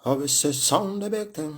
Obviously sound the big thing.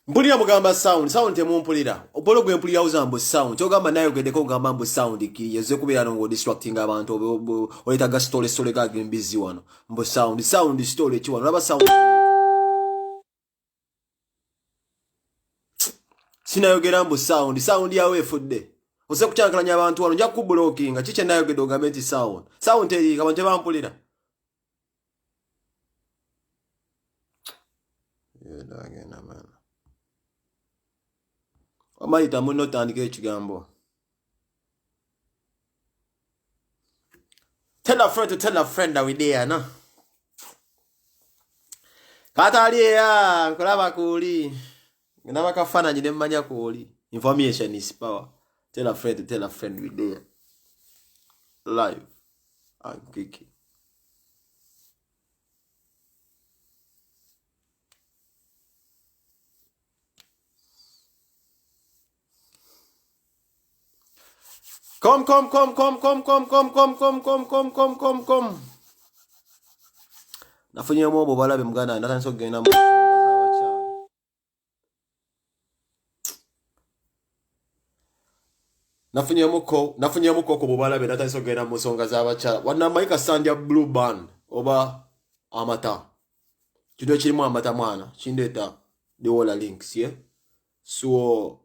Mpulira mugamba sound, sound temumpulira. Obolo gwe mpulira uza mbu sound. Kyogamba nayogeddeko ngamba mbu sound ki yeze kubeera ngo distracting abantu oleeta story story ga gembizi wano. Mbu sound, sound story ki wano. Laba sound. Sinayogera mbu sound, sound yawe efudde. Ose kucyankalanya abantu wano nja kublockinga. Kiki nayogedde ogambe nti sound. Sound teri abantu tebampulira. Yedagenda man. Wamayita muno tandika ekigambo. Tell a friend to tell a friend that we there, no? Katalia, nkulaba kuli. Ndaba kafaananyi ne mmanya kwoli. Information is power. Tell a friend to tell a friend we there. Live and kicking. Come, come, come, come, come, come, come, come, come, come, come, come, come, come. Nafunyemu obwo balabe muganda natandise okugenda mu nsonga z'abakyala. Nafunyemuko ku bubalabe natandise okugenda mu nsonga z'abakyala. Wannamanyi kasandya blue band oba amata. Kintu ekirimu amata mwana kindeeta the whole links, yeah? So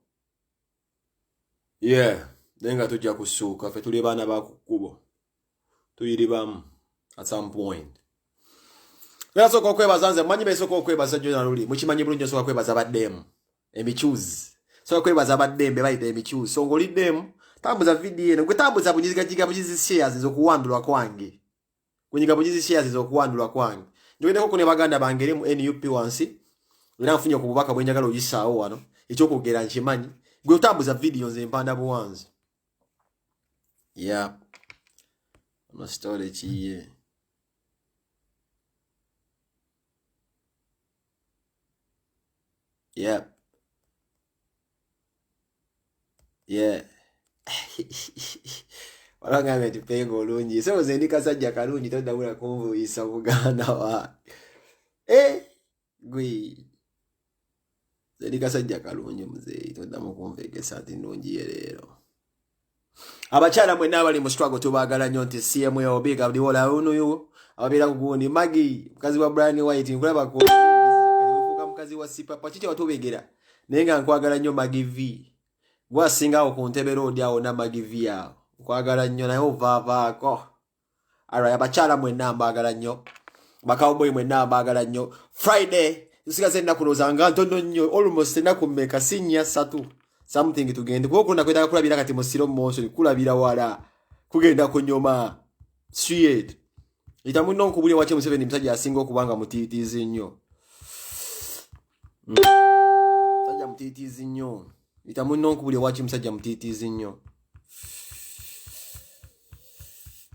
yeah, naye nga tujja kusuuka ffe tuli baana ba ku kkubo tuyiribamu at some point. Nasooka okwebaza nze manyi besooka okwebaza jjo luli mukimanyi bulungi nsooka kwebaza baddemu emicuzi sooka kwebaza baddembe bayita emicuzi so ng'oliddemu tambuza vidiyo eno gwe tambuza bunyizigajiga bugizi shares ez'okuwandulwa kwange kunyiga bugizi shares ez'okuwandulwa kwange njogeddeko ku ne baganda bange eri mu NUP wansi era nfunye ku bubaka bwe njagala oyisaawo wano ekyokwogera nkimanyi gwe otambuza vidiyo nze mpanda buwanzi yeah ono story kiye yeah yeah walangambye nti penga olungi so nze ndi kasajja kalungi toddamula kunvuyisa muganda wange eh gwe nze ndi kasajja kalungi muzeeyi toddamu kunvegesa nti nnungi ye leero. Abakyala mwenna abali mu struggle tubaagala nnyo nti CMO big up liwola unuyu ababeera ku gundi Maggie mukazi wa Brian White nkulaba ku fuuka mukazi wa Sipapa kiki watubegera naye nga nkwagala nnyo Maggie V gwasinga awo ku ntebe road awo na Maggie V awo nkwagala nnyo naye ovaavaako. Alright, abakyala mwenna mbaagala nnyo, bakawboy mwenna mbaagala nnyo. Friday tusigaza ennaku lowooza nga ntono nnyo, almost ennaku mmeka, si nnya ssatu something tugende kuba okulonda kwetaaga kulabira kati mu slow motion, kulabira wala kugenda kunyoma straight. Ita munno nkubulye waki Museveni musajja asinga okuba nga mutiitiizi nnyo. Musajja mutiitiizi nnyo. Ita munno nkubulye waki musajja mutiitiizi nnyo.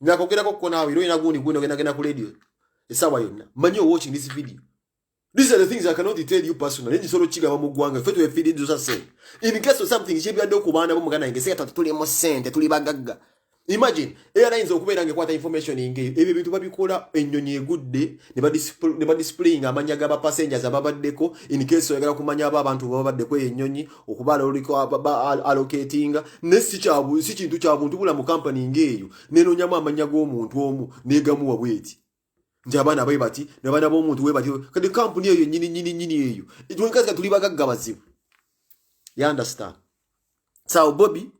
Nakogerako ko naawe era olina gundi gundi ogenda genda ku radio essaawa yonna. Manyi watching this video. These are the things I cannot tell you personally. Njisobola okukigamba mu ggwanga. Ffe twefiiriddwa ssente. In case of something kyebadde ku baana bo, muganda wange, singa tuli mu ssente, tuli bagagga. Imagine airlines okubeera ng'ekwata information ng'eyo. Ebyo ebintu babikola, ennyonyi egudde ne badisplaying amannya g'abapassengers ababaddeko, in case oyagala kumanya aba abantu babaddeko eyo ennyonyi okuba allocatinga. Ne si kintu kya buntu bula mu company ng'eyo nenoonyamu amannya g'omuntu omu negamuwa bweti nti abaana bwe bati nabaana b'omuntu bwe bati. Kati kampuni eyo nyini nyini nyini eyo twekazi tuli bagagga bazibu, you understand? So Bobby,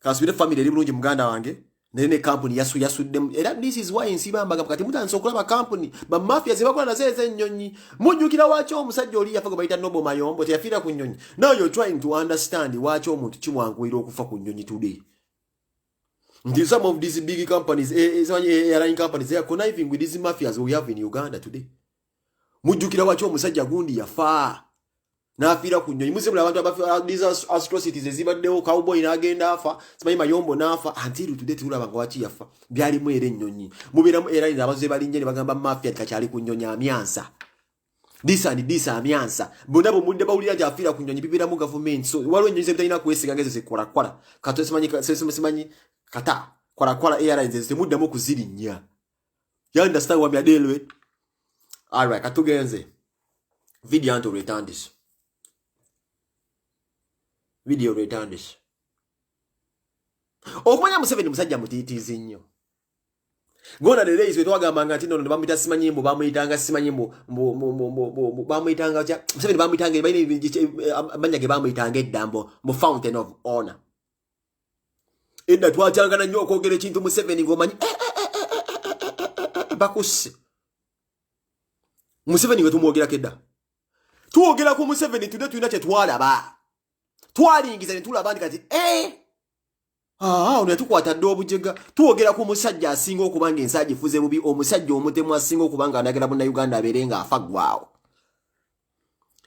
kansubire family eri bulungi, muganda wange, naye ne kampuni yasuddemu. Era this is why nsiba mbaga kati mutandise okulaba kampuni bamafia zebakola nazo ez'ennyonyi. Mujjukira waki omusajja oli yafa gwe bayita Noble Mayombo teyafiira ku nnyonyi? Now you're trying to understand waki omuntu kimwanguyira okufa ku nnyonyi today, nti some of these big companies, airline companies, they are conniving with these mafias we have in Uganda today. Mujjukira waki omusajja gundi yafa n'afiira ku nnyonyi? Muzibula abantu abafi these atrocities ezibaddewo, Cowboy n'agenda afa, simanyi Mayombo n'afa. Until today tulaba nga waki yafa byalimu era ennyonyi mubeeramu airlines abaze balinnya ne bagamba mafia kakyali ku nnyonyi amyansa this and this, amyansa bonna bwemudde bawulira nti afiira ku nnyonyi bibeeramu gavumenti. So waliwo ennyonyi zemutalina kwesiga ngezo zekwalakwala kato simanyi kata kwalakwala airlines ezo temuddamu kuzirinnya. You understand what we are dealing with? Alright, katugenze video anti olwetandise, video olwetandise. Okumanya Museveni musajja mutiitiizi nnyo. Gona the days wetwagambanga nti nono bamuyita simanyi mbu bamuyitanga simanyi mbu bamuyitanga kya Museveni, bamuyitanga balina amannya ge bamuyitanga edda mbu fountain of honor. Edda twatyangana nnyo okwogera ekintu Museveni ng'omanyi bakusse. Museveni nga tumwogerako edda, twogera ku Museveni tudde tulina kye twalaba, twalingiza ne tulaba nti kati ono yatukwata dde obujega. Twogera ku musajja asinga okuba nga ensi agifuze bubi, omusajja omutemu asinga okuba nga anagala Munnayuganda abeere ng'afa ggwawo.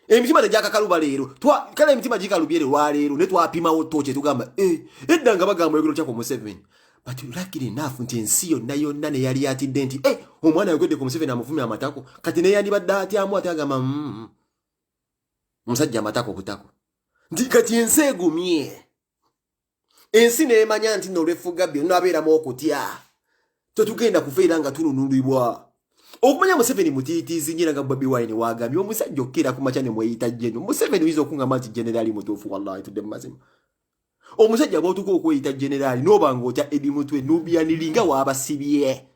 Emitima tegyakakaluba leero, kale emitima gikalubye lwaleero ne twapimawo tooki tugamba edda nga bagamba oyogero tya ku Museveni. But luckily enough nti ensi yonna yonna neyali atidde nti omwana ayogedde ku Museveni amuvumye amatako, kati neyandibadde atyamu ate agamba omusajja amatako butako, nti kati ensi egumye, ensi neemanya nti nno olwefuga byonna abeeramu okutya tetugenda kufa era nga tununulibwa. Okumanya Museveni mutiitiizi nyira nga Bobi Wine wagambye omusajja okkeera ku makya ne mweyita geno. Museveni oyinza okuŋŋamba nti generaali mutuufu, wallahi tudde mu mazima. Omusajja bw'otuuka okweyita generaali n'oba ng'otya Eddie Mutwe, Nubian Li nga waabasibye,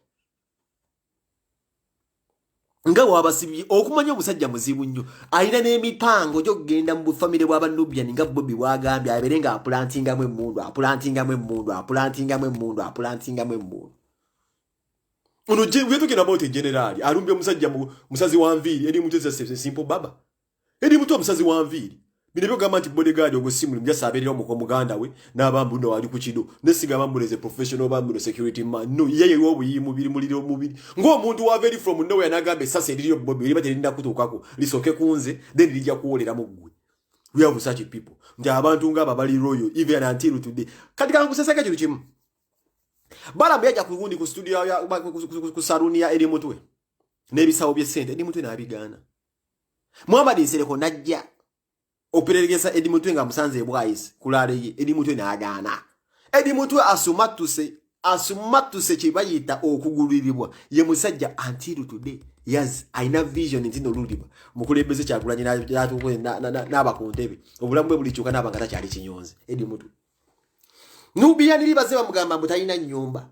nga wabasibye. Okumanya omusajja muzibu nnyo, alina n'emipango gy'okugenda mu bufamire bw'abanubian nga Bobi bwagambye abeere nga apulantingamu emmundu, apulantingamu emmundu, apulantingamu emmundu, apulantingamu emmundu. Ono wetugenda about generaali alumbye omusajja musazi wa nviiri eri Mutwe, simple baba eri Mutwe omusazi wa nviiri. Bino byogamba nti bodyguard ogwo si mulimu, just abeerera omuko muganda we n'abambu no ali ku kido nesigamba mbuleze professional bambuno security man no ye yewe obuyi mubiri muliro mubiri ng'omuntu wa very from nowhere n'agamba essasi eririyo Bobi eriba terinda kutuukako lisooke ku nze, then lijja kuwolera mu ggwe. We have such people nti abantu ng'abo bali loyal even until today. Kati kankuseseko ekintu kimu. Balamu yajja ku gundi ku studio ya ku saluni ya Eddie Mutwe n'ebisawo by'essente, Eddie Mutwe n'abigaana. Muhammad Nsereko n'ajja opereregesa Eddie Mutwe nga musanze ebwayisi kulaale ye, Eddie Mutwe n'agaana. Eddie Mutwe asumattuse, asumattuse kye bayita okuguluriribwa. Ye musajja until today yes alina vision nti nolulibwa mukulembeze Kyagulanyi n'aba ku ntebe obulamu bwe bulikyuka n'aba nga takyali kinyonzi. Eddie Mutwe, Nubian Li baze bamugamba mbu talina nnyumba.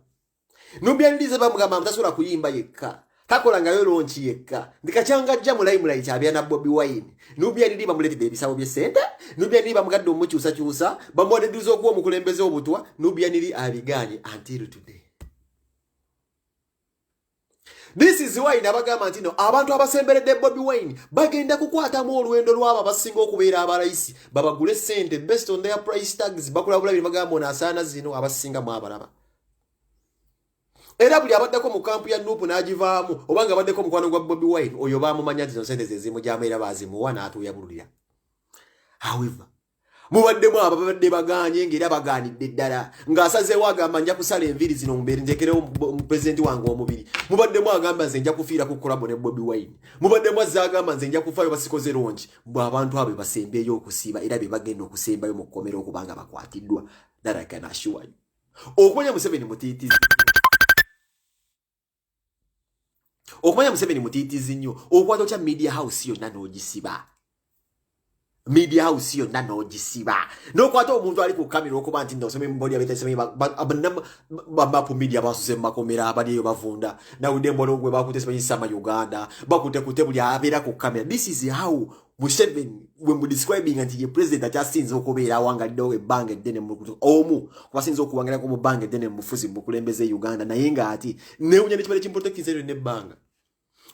Nubian Li ze bamugamba mbu tasobola kuyimba yekka, takolangayo launch yekka, ndikacyanga ajja mu limelight abeera na Bobi Wine. Nubian Li bamuleetedde ebisawo by'essente. Nubian Li bamugadde omukyusakyusa, bamuwadde okuwa omukulembeze obutwa. Nubian Li abigaanye until today. This is why nabagamba nti no abantu abasemberedde Bobi Wine bagenda kukwatamu olwendo lwabo abasinga okubeera abalayisi babagule sente based on their price tags. Bakulabula bino bagamba ono asaana zino, abasinga mu abalaba. Era buli abaddeko mu kampu ya NUP n'agivaamu oba nga abaddeko mukwano gwa Bobi Wine oyo bamumanya nti zino sente ze zimugyamu era bazimuwa n'atuuyabululira. However, Mubaddemu abo babadde bagaanye ng'era bagaanidde ddala, ng'asazeewo agamba nja kusala enviiri zino mbeere ntekerewo pulezidenti wange omubiri. Mubaddemu agamba nze nja kufiira ku collabo ne Bobi Wine. Mubaddemu azze agamba nze nja kufaayo basikoze longi. Bwe abantu abo basembyeyo okusiiba era be bagenda okusembayo mu kkomera okuba nga bakwatiddwa. That I can assure you. Okumanya Museveni mutiitizi, okumanya Museveni mutiitizi nnyo. Okwata otya media house yonna n'ogisiba? Media house yonna n'ogisiba, n'okwata omuntu ali ku kamera okuba nti nosome mboli abetasome bamapu media basuze mu makomera, abali eyo bavunda. Nawudde mbolo gwe bakute simanyi sama Uganda, bakute kute buli abeera ku kamera. This is how Museveni we mu describing nti ye president akyasinze okubeera awangaliddewo ebbanga eddene, omu kubasinze okuwangalako mu bbanga eddene mu bufuzi mu bukulembeze Uganda. Naye ng'ati newunya nekibadde kimprotectinze eryo nebbanga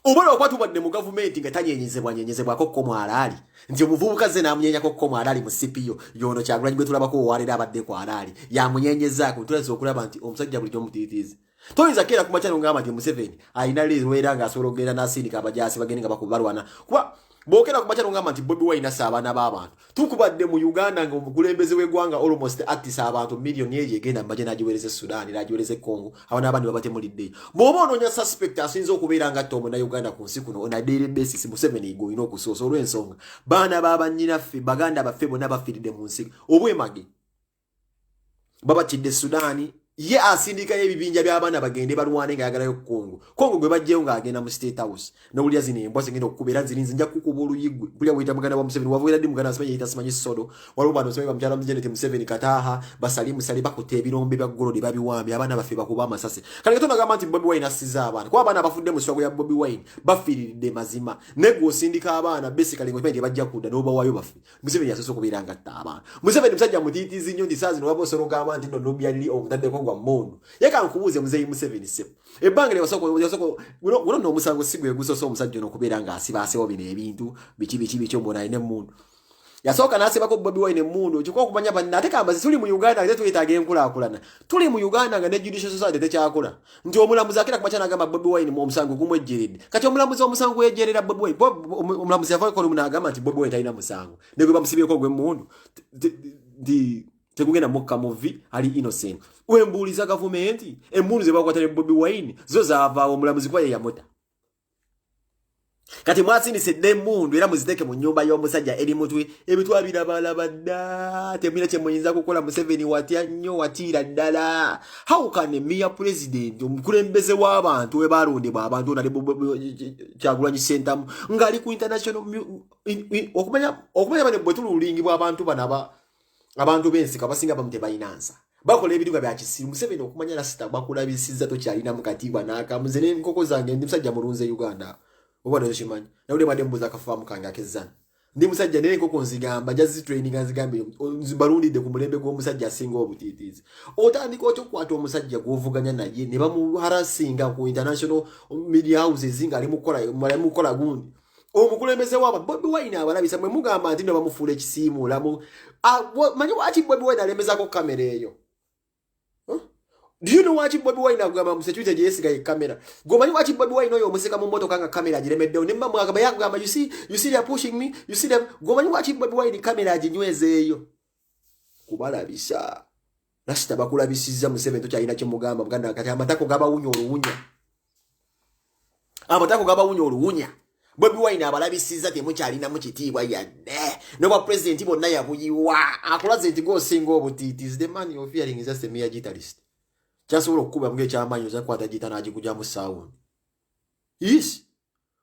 oba lwakuba tubadde mu gavumenti nga tanyenyezebwa nyenyezebwako ko mwalaali nti omuvubuka ze n'amunyenyako ko mwalaali mu CPU yono Kyagulanyi gwe tulabako owaleero abadde ku alaali yamunyenyezaako. Tulaza okulaba nti omusajja bulijjo mutiitiizi. Toyinza keera ku makya nongamba nti Museveni alina lwera ng'asobola okugenda n'asindika abajaasi bagende nga balwana, kuba bwokera ku makya nongamba nti Bobi Wine assa abaana b'abantu. Tukubadde mu Uganda nga omukulembeze w'eggwanga almost attisa abantu miliyoni eyo egenda mu magye n'agiweereza e Sudan, n'agiweereza e Congo, abaana abandi babatemuliddeyo. Bw'oba onoonya suspect asinza okubeera nga atta omunnayuganda ku nsi kuno on a daily basis, Museveni gwe olina okusoosa, olw'ensonga baana ba bannyinaffe, baganda baffe bonna bafiiridde mu nsi obwemage, babatidde Sudaani. Ye asindikayo ebibinja by'abaana bagende balwane nga ayagalayo Kongo. Kongo gwe bajjeyo ng'agenda mu State House nowulira zino embwa zigenda okukuba era zirinzi nja kukuba oluyigwe kulya wuyita muganda wa Museveni. Wavuira ddi muganda simanyi yeyita simanyi sodo? Waliwo bano simanyi bamukyala Janet Museveni, Kataaha, Basalimu Sali, bakutte ebirombe bya golodi babiwambye, abaana baffe bakuba amasasi. Kale katonda agamba nti Bobi Wine assiza abaana, kuba abaana abafudde mu struggle ya Bobi Wine bafiiriridde mazima. Naye gwe osindika abaana basically ng'okimanyi tebajja kudda n'obawaayo baffe. Museveni yasoose okubeera nga atta abaana. Museveni musajja mutiitizi nnyo nti saa zino waba osobola ogamba nti no Nubian Li omutaddeko gwa mmundu. Ye kankubuuze, muzeeyi Museveni, ssebo, ebbanga lyewasooka guno nno omusango si gwe gusoose omusajja ono okubeera ng'asibaasewo bino ebintu biki biki biki. Omuntu alina emmundu, yasooka n'asibako Bobi Wine emmundu. Kyokka okumanya banna ate kambazi, tuli mu Uganda ate twetaaga enkulaakulana. Tuli mu Uganda nga ne judicial society tekyakola nti omulamuzi akira kumakya n'agamba Bobi Wine omusango gumwejjeredde. Kati omulamuzi omusango gwejjerera Bobi Wine, omulamuzi yavaako olumu n'agamba nti Bobi Wine talina musango ne gwe bamusibyeko ogw'emmundu nti tegugenda mukka muvi, ali innocent. Wembuuliza gavumenti, emmundu ze bakwata ne Bobi Wine zo zaavaawo omulamuzi kuba ye yamuta? Kati mwasindise dda emmundu era muziteeke mu nnyumba y'omusajja eri mutwe ebitwa birabalaba dda, temulina kye muyinza kukola. Museveni watya nnyo, watiira ddala. How can a mere president, omukulembeze w'abantu we balondebwa abantu, nali Kyagulanyi Sentamu ng'ali ku international okumanya bane bwe tululingibwa abantu bano abantu b'ensiko abasinga bamu tebalina nsa, bakola ebiduka bya kisiru. Museveni okumanya rasita bakulabisiza tokyalinamu katiibwa n'akamu. Nze n'enkoko zange, ndi musajja mulunze Uganda, oba nokimanyi. Nawulire mbadde mbuuza akafaamu kange akezzana. Ndi musajja naye enkoko nzigamba jazitraininga, nzigambire balundidde ku mulembe gw'omusajja asinga obutiitiizi. Otandika otya okukwata omusajja gw'ovuganya naye ne bamuharasinga ku international media houses nga ali mukukola gundi omukulembeze waaba Bobi Wine abalabisa? Mwe mugamba nti no bamufuula ekisiimuulamu. Manyi waki Bobi Wine alemezako kamera eyo? Do you know waki Bobi Wine agamba mu security gye yeesiga ye kamera? Gwe waki Bobi Wine oyo omuseka mu mmotoka nga kamera agiremeddewo ne mba mwagamba yakugamba, "You see, you see they are pushing me, you see them." Gwe manyi waki Bobi Wine kamera aginyweza eyo? Kubalabisa. Lasita bakulabisizza. Museveni tokyalina kyemugamba muganda. Kati amatako gabawunya oluwunya, amatako gabawunya oluwunya. Bobi Wine abalabisizza, temukyalinamu kitiibwa yadde nobwa pulezidenti bonna yabuyiwa. Akulaze nti gwosinga obutiitizi. The man you're fearing is just a mere guitarist. Kyasobola okukuba mu ekyamaanyi oza kukwata gita n'agikujamu sound. Yes,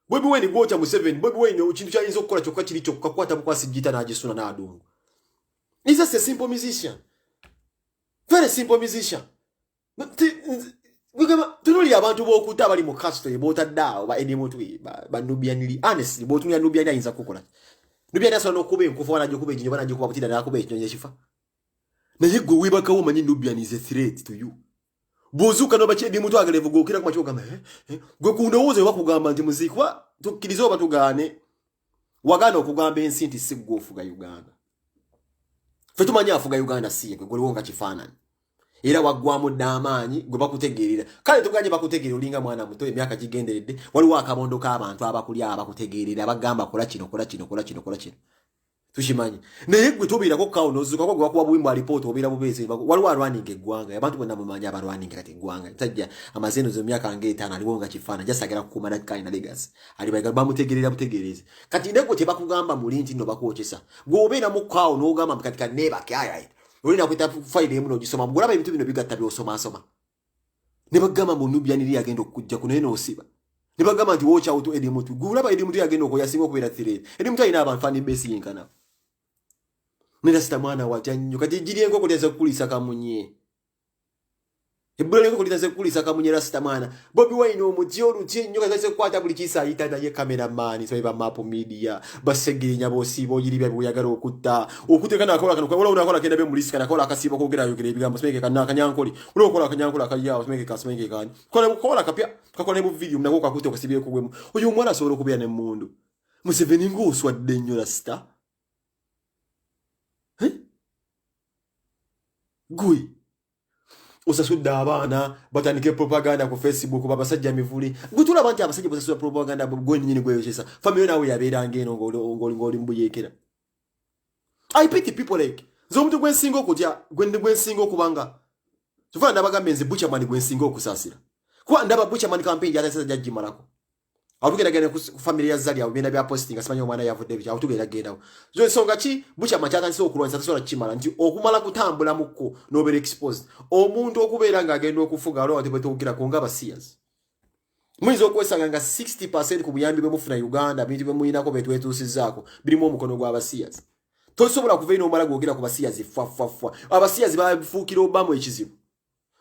Bobi Wine gwotya Museveni. Bobi Wine ekintu kyayinza okukola kyokka kiri kyokka kukwata bukwasi gita n'agisuna n'adungu. He's just a simple musician, very simple musician. Tunulira abantu b'okutta abali mu custody b'otadde awo, ba Eddie Mutwe, ba Nubian Li. Honestly, bw'otunulira Nubian ayinza kukola, Nubian asobola n'okuba enkufu, banajja okuba ekinyonyi, banajja okuba butira n'akuba ekinyonyi ekifa. Naye gwe weebakawo omanyi Nubian is a threat to you. Bw'ozuuka noba Eddie Mutwe agalevu gokera ku makya ogamba, "Eh, eh." Gwe ku ndowooza bakugamba nti muziikwa tukkirize oba tugaane, wagaana okugamba ensi nti si ggwe ofuga Uganda. Ffe tumanyi afuga Uganda si ye gwe, goliwo nga kifaananyi era waggwamu dda amaanyi gwe bakutegeerera. Kale tuganye bakutegeerera, olinga mwana muto, emyaka gigenderedde. Waliwo akabondo k'abantu abakulya abakutegeerera, bagamba kola kino, kola kino, kola kino, kola kino. Tukimanyi. Naye gwe tobeerako kawo n'ozuukako gwe bakuwa buwimbo alipoota obeera bubeezi. Waliwo alwaninga eggwanga. Abantu bonna mumanyi abalwaninga kati eggwanga. Musajja amaze eno emyaka ng'etaano aliwo nga kifaananyi. Just agala kukuuma that kind of legacy. Alibaga bamutegeerera butegeerezi. Kati ne gwe tebakugamba muli nti nno bakwokyesa. Gwe obeera mu kawo n'ogamba kati ka neebake, alright. Olina kweta fayiro emu n'ogisoma. Gwe olaba ebintu bino bigatta by'osomaasoma. Ne bagamba mbu Nubian Li agenda okujja ku naye n'osiba. Ne bagamba nti watch out Eddie Mutwe. Gwe olaba Eddie Mutwe agenda okuya singa okubeera threat. Eddie Mutwe alina abantu fan base yenkana. Nera sita mwana watya nnyo. Kati eggi ly'enkoko lyaza kukuliisa kamunye. Ebbula ly'enkoko lyaza kukuliisa kamunye rasita mwana. Bobi Wine omuti oluti ennyo kati azze kukwata buli kiisa ayita naye cameraman, simanyi ba Map Media, basegirinya b'osiiba oyiribya bw'oyagala okutta. Okuteeka n'akola kano, waliwo n'akola kenda be mulisi kano akola akasiiba kwogera ayogera ebigambo, simanyi ke kana akanyankole. Waliwo okola akanyankole akali awo, simanyi ke ka, simanyi ke kaani. Kola kola kapya, kakola ne bu video nako kakutte okasibyeko gwemu. Oyo omwana asobola okubeera n'emmundu. Museveni ng'oswadde nnyo rasita. Gwe osasudde abaana batandike propaganda ku Facebook babasajja mivule. Gwe tulaba nti abasajja basasula propaganda gwe nnyini gweyokyesa. Family naawe yabeeranga eno ng'oli mu buyeekera. I pity people like nze omuntu gwe nsinga okutya gwe nsinga okuba nga tufaana ndabagambye nze Buchaman gwe nsinga okusaasira kuba ndaba Buchaman campaign gyatandise tajja gimalako. Awo tugenda genda ku family ya Zari awo byenda bya posting simanyi omwana yavudde biki awo tugenda gendawo. So ensonga ki Buchaman kyatandise okulwanyisa tasobola kukimala nti okumala kutambula mukko n'obeera exposed. Omuntu okubeera ng'agenda okufuga waliwo abantu betwogerako nga abasiyazi. Muyinza okwesanga nga 60% ku buyambi bwe mufuna Uganda bintu bye muyinako bye twetuusizzaako birimu omukono gw'abasiyazi. Tosobola kuva eno omala gwogera ku basiyazi fwa fwa fwa. Abasiyazi bafuukira Obama ekizibu.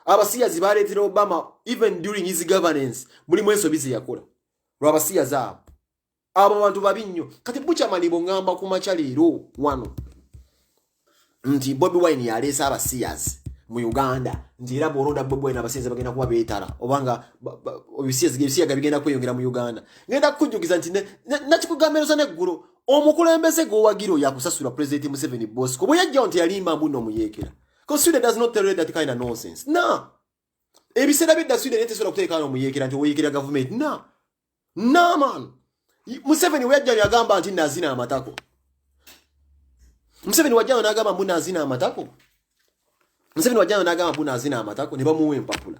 Abasiyazi baleetera Obama even during his governance mulimu ensobi ze yakola lwabasiyazi abo. Abo bantu babi nnyo. Kati Buchaman bw'oŋŋamba ku makya leero wano nti Bobi Wine yaleese abasiyazi mu Uganda nti era bw'olonda Bobi Wine abasiyazi bagenda kuba beetala obanga ebisiyaga bigenda kweyongera mu Uganda. Ngenda kukujjukiza nti nakikugambiroza n'eggulo omukulembeze gw'owagira oyo akusasula President Museveni Bosco bwe yajjawo nti yalimba mbu nno omuyeekera. Because Sweden does not tolerate that kind of nonsense. No. Ebiseera by'edda Sweden tesobola kuteekawo omuyeekera nti oweyeekera gavumenti. No. No man. Museveni we yajja yagamba nti nazina amatako. Museveni wajja n'agamba mbu nazina amatako. Museveni wajja n'agamba mbu nazina amatako ne bamuwa empapula.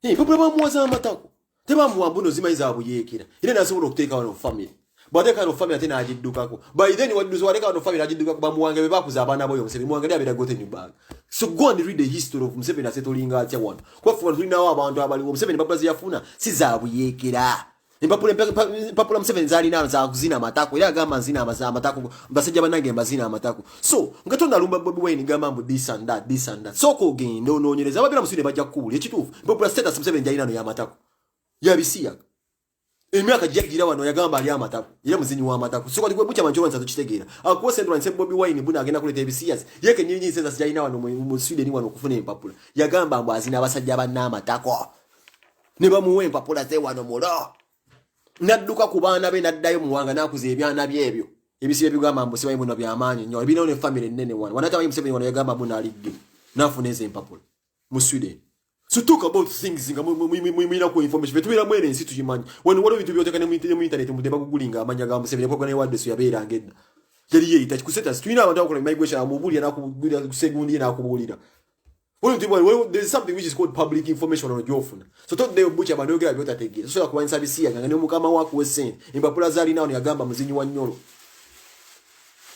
Empapula bamuwa amatako. Tebamuwa mbu no zimanyi za buyeekera. Era n'asobola okuteeka wano family. Bw'ateeka wano family ate n'agiddukako. By then wadduzi wateeka wano family n'agiddukako bamuwange be bakuza abaana boyo Museveni. Muwange abeera Gothenburg. So go and read the history of Museveni asetolinga atya wano. Kuba ffe wano tulinawo abantu abaliwo. Museveni empapula ze yafuna si za buyeekera. Empapula Museveni zalina za kuzina amatako era agamba nzina amatako basajja bannange mbazina amatako. So nga tonalumba Bobi Wine gamba mbu this and that, this and that. Sooka ogende onoonyereza ababeera mu Sweden bajja kukubuulira ekituufu. Empapula status Museveni gy'alina no y'amatako. Yabisiyaga. Emyaka gyajjira wano yagamba ali amatako era muzinyi w'amatako. So kati gwe Buchaman kyolwanyisa tukitegeera. Akuwa sente olwanyise Bobi Wine mbuna agenda kuleeta ebisiyazi. Ye kennyini nyini status gy'alina wano mu Sweden wano okufuna empapula. Yagamba mbu azina abasajja banne amatako. Ne bamuwa empapula ze wano mulo. N'adduka ku baana be n'addayo muwanga n'akuza ebyana bye ebyo. Ebisiba ebigamba mbu simanyi buno byamaanyi nnyo. Ebirinawo ne family ennene wano. Wanatamanyi Museveni wano yagamba mbu n'aligge. N'afuna ezo empapula mu Sweden. So talk about things nga mulina ku information. Ffe tubeeramu eno ensi tugimanyi. Wano waliwo ebintu by'oteeka ne mu internet mu tebagugulinga amanya ga Museveni kuba ne wadde so yabeeranga edda. Yali yeeyita ku status. Tulina abantu abakola immigration amubuulira n'akubuulira ku segundi ye n'akubuulira. Waliwo there's something which is called public information ono gy'ofuna. So toddeyo Bucha abantu oyogera by'otategeera. Tosobola kulwanyisa bisiyaga nga ne mukama we akuwa essente. Empapula z'alina wano yagamba muzinyi wa nnyolo.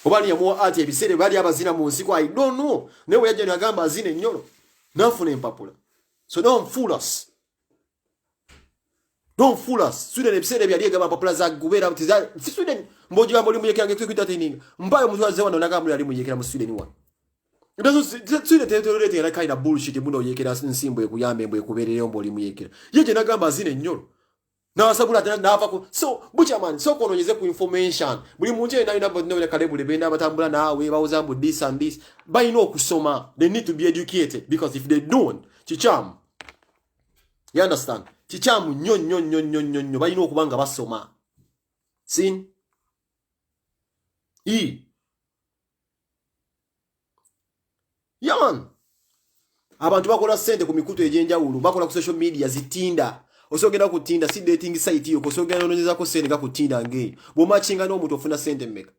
Oba ani yamuwa ati ebiseera baali abazina mu nsiko I don't know. Naye bwe yajja yagamba azina ennyolo. N'afuna empapula. So don't fool us. Don't fool us. Sweden ebiseera ebyo yali egamba empapula za gubeera si Sweden mbw'ogigamba oli muyeekera ng'entertaining. Mpaayo omuntu azze wano n'agamba yali muyeekera mu Sweden wano. Sweden tetolerate that kind of bullshit mbuno oyeekera nsimbu ekuyambe mbu ekubeerereyo mbu oli muyeekera. Ye gye n'agamba azina ennyolo. N'asabula ate n'ava ku so Buchaman sooka onoonyeze ku information. Buli muntu yenna alina bonna kalebule benda abatambula naawe bawoza mbu this and this. Balina okusoma. They need to be educated because if they don't, kikyamu. You understand? Kikyamu nnyo nnyo nnyo nnyo nnyo nnyo balina okuba nga basoma. Sin? E. Yeah man. Abantu bakola ssente ku mikutu egy'enjawulo, bakola ku social media zi Tinder. Osobola ogenda ku Tinder, si dating site yo, osobola ogenda onoonyezako ssente nga ku Tinder ng'eyo. Bw'omakinga n'omuntu ofuna ssente mmeka?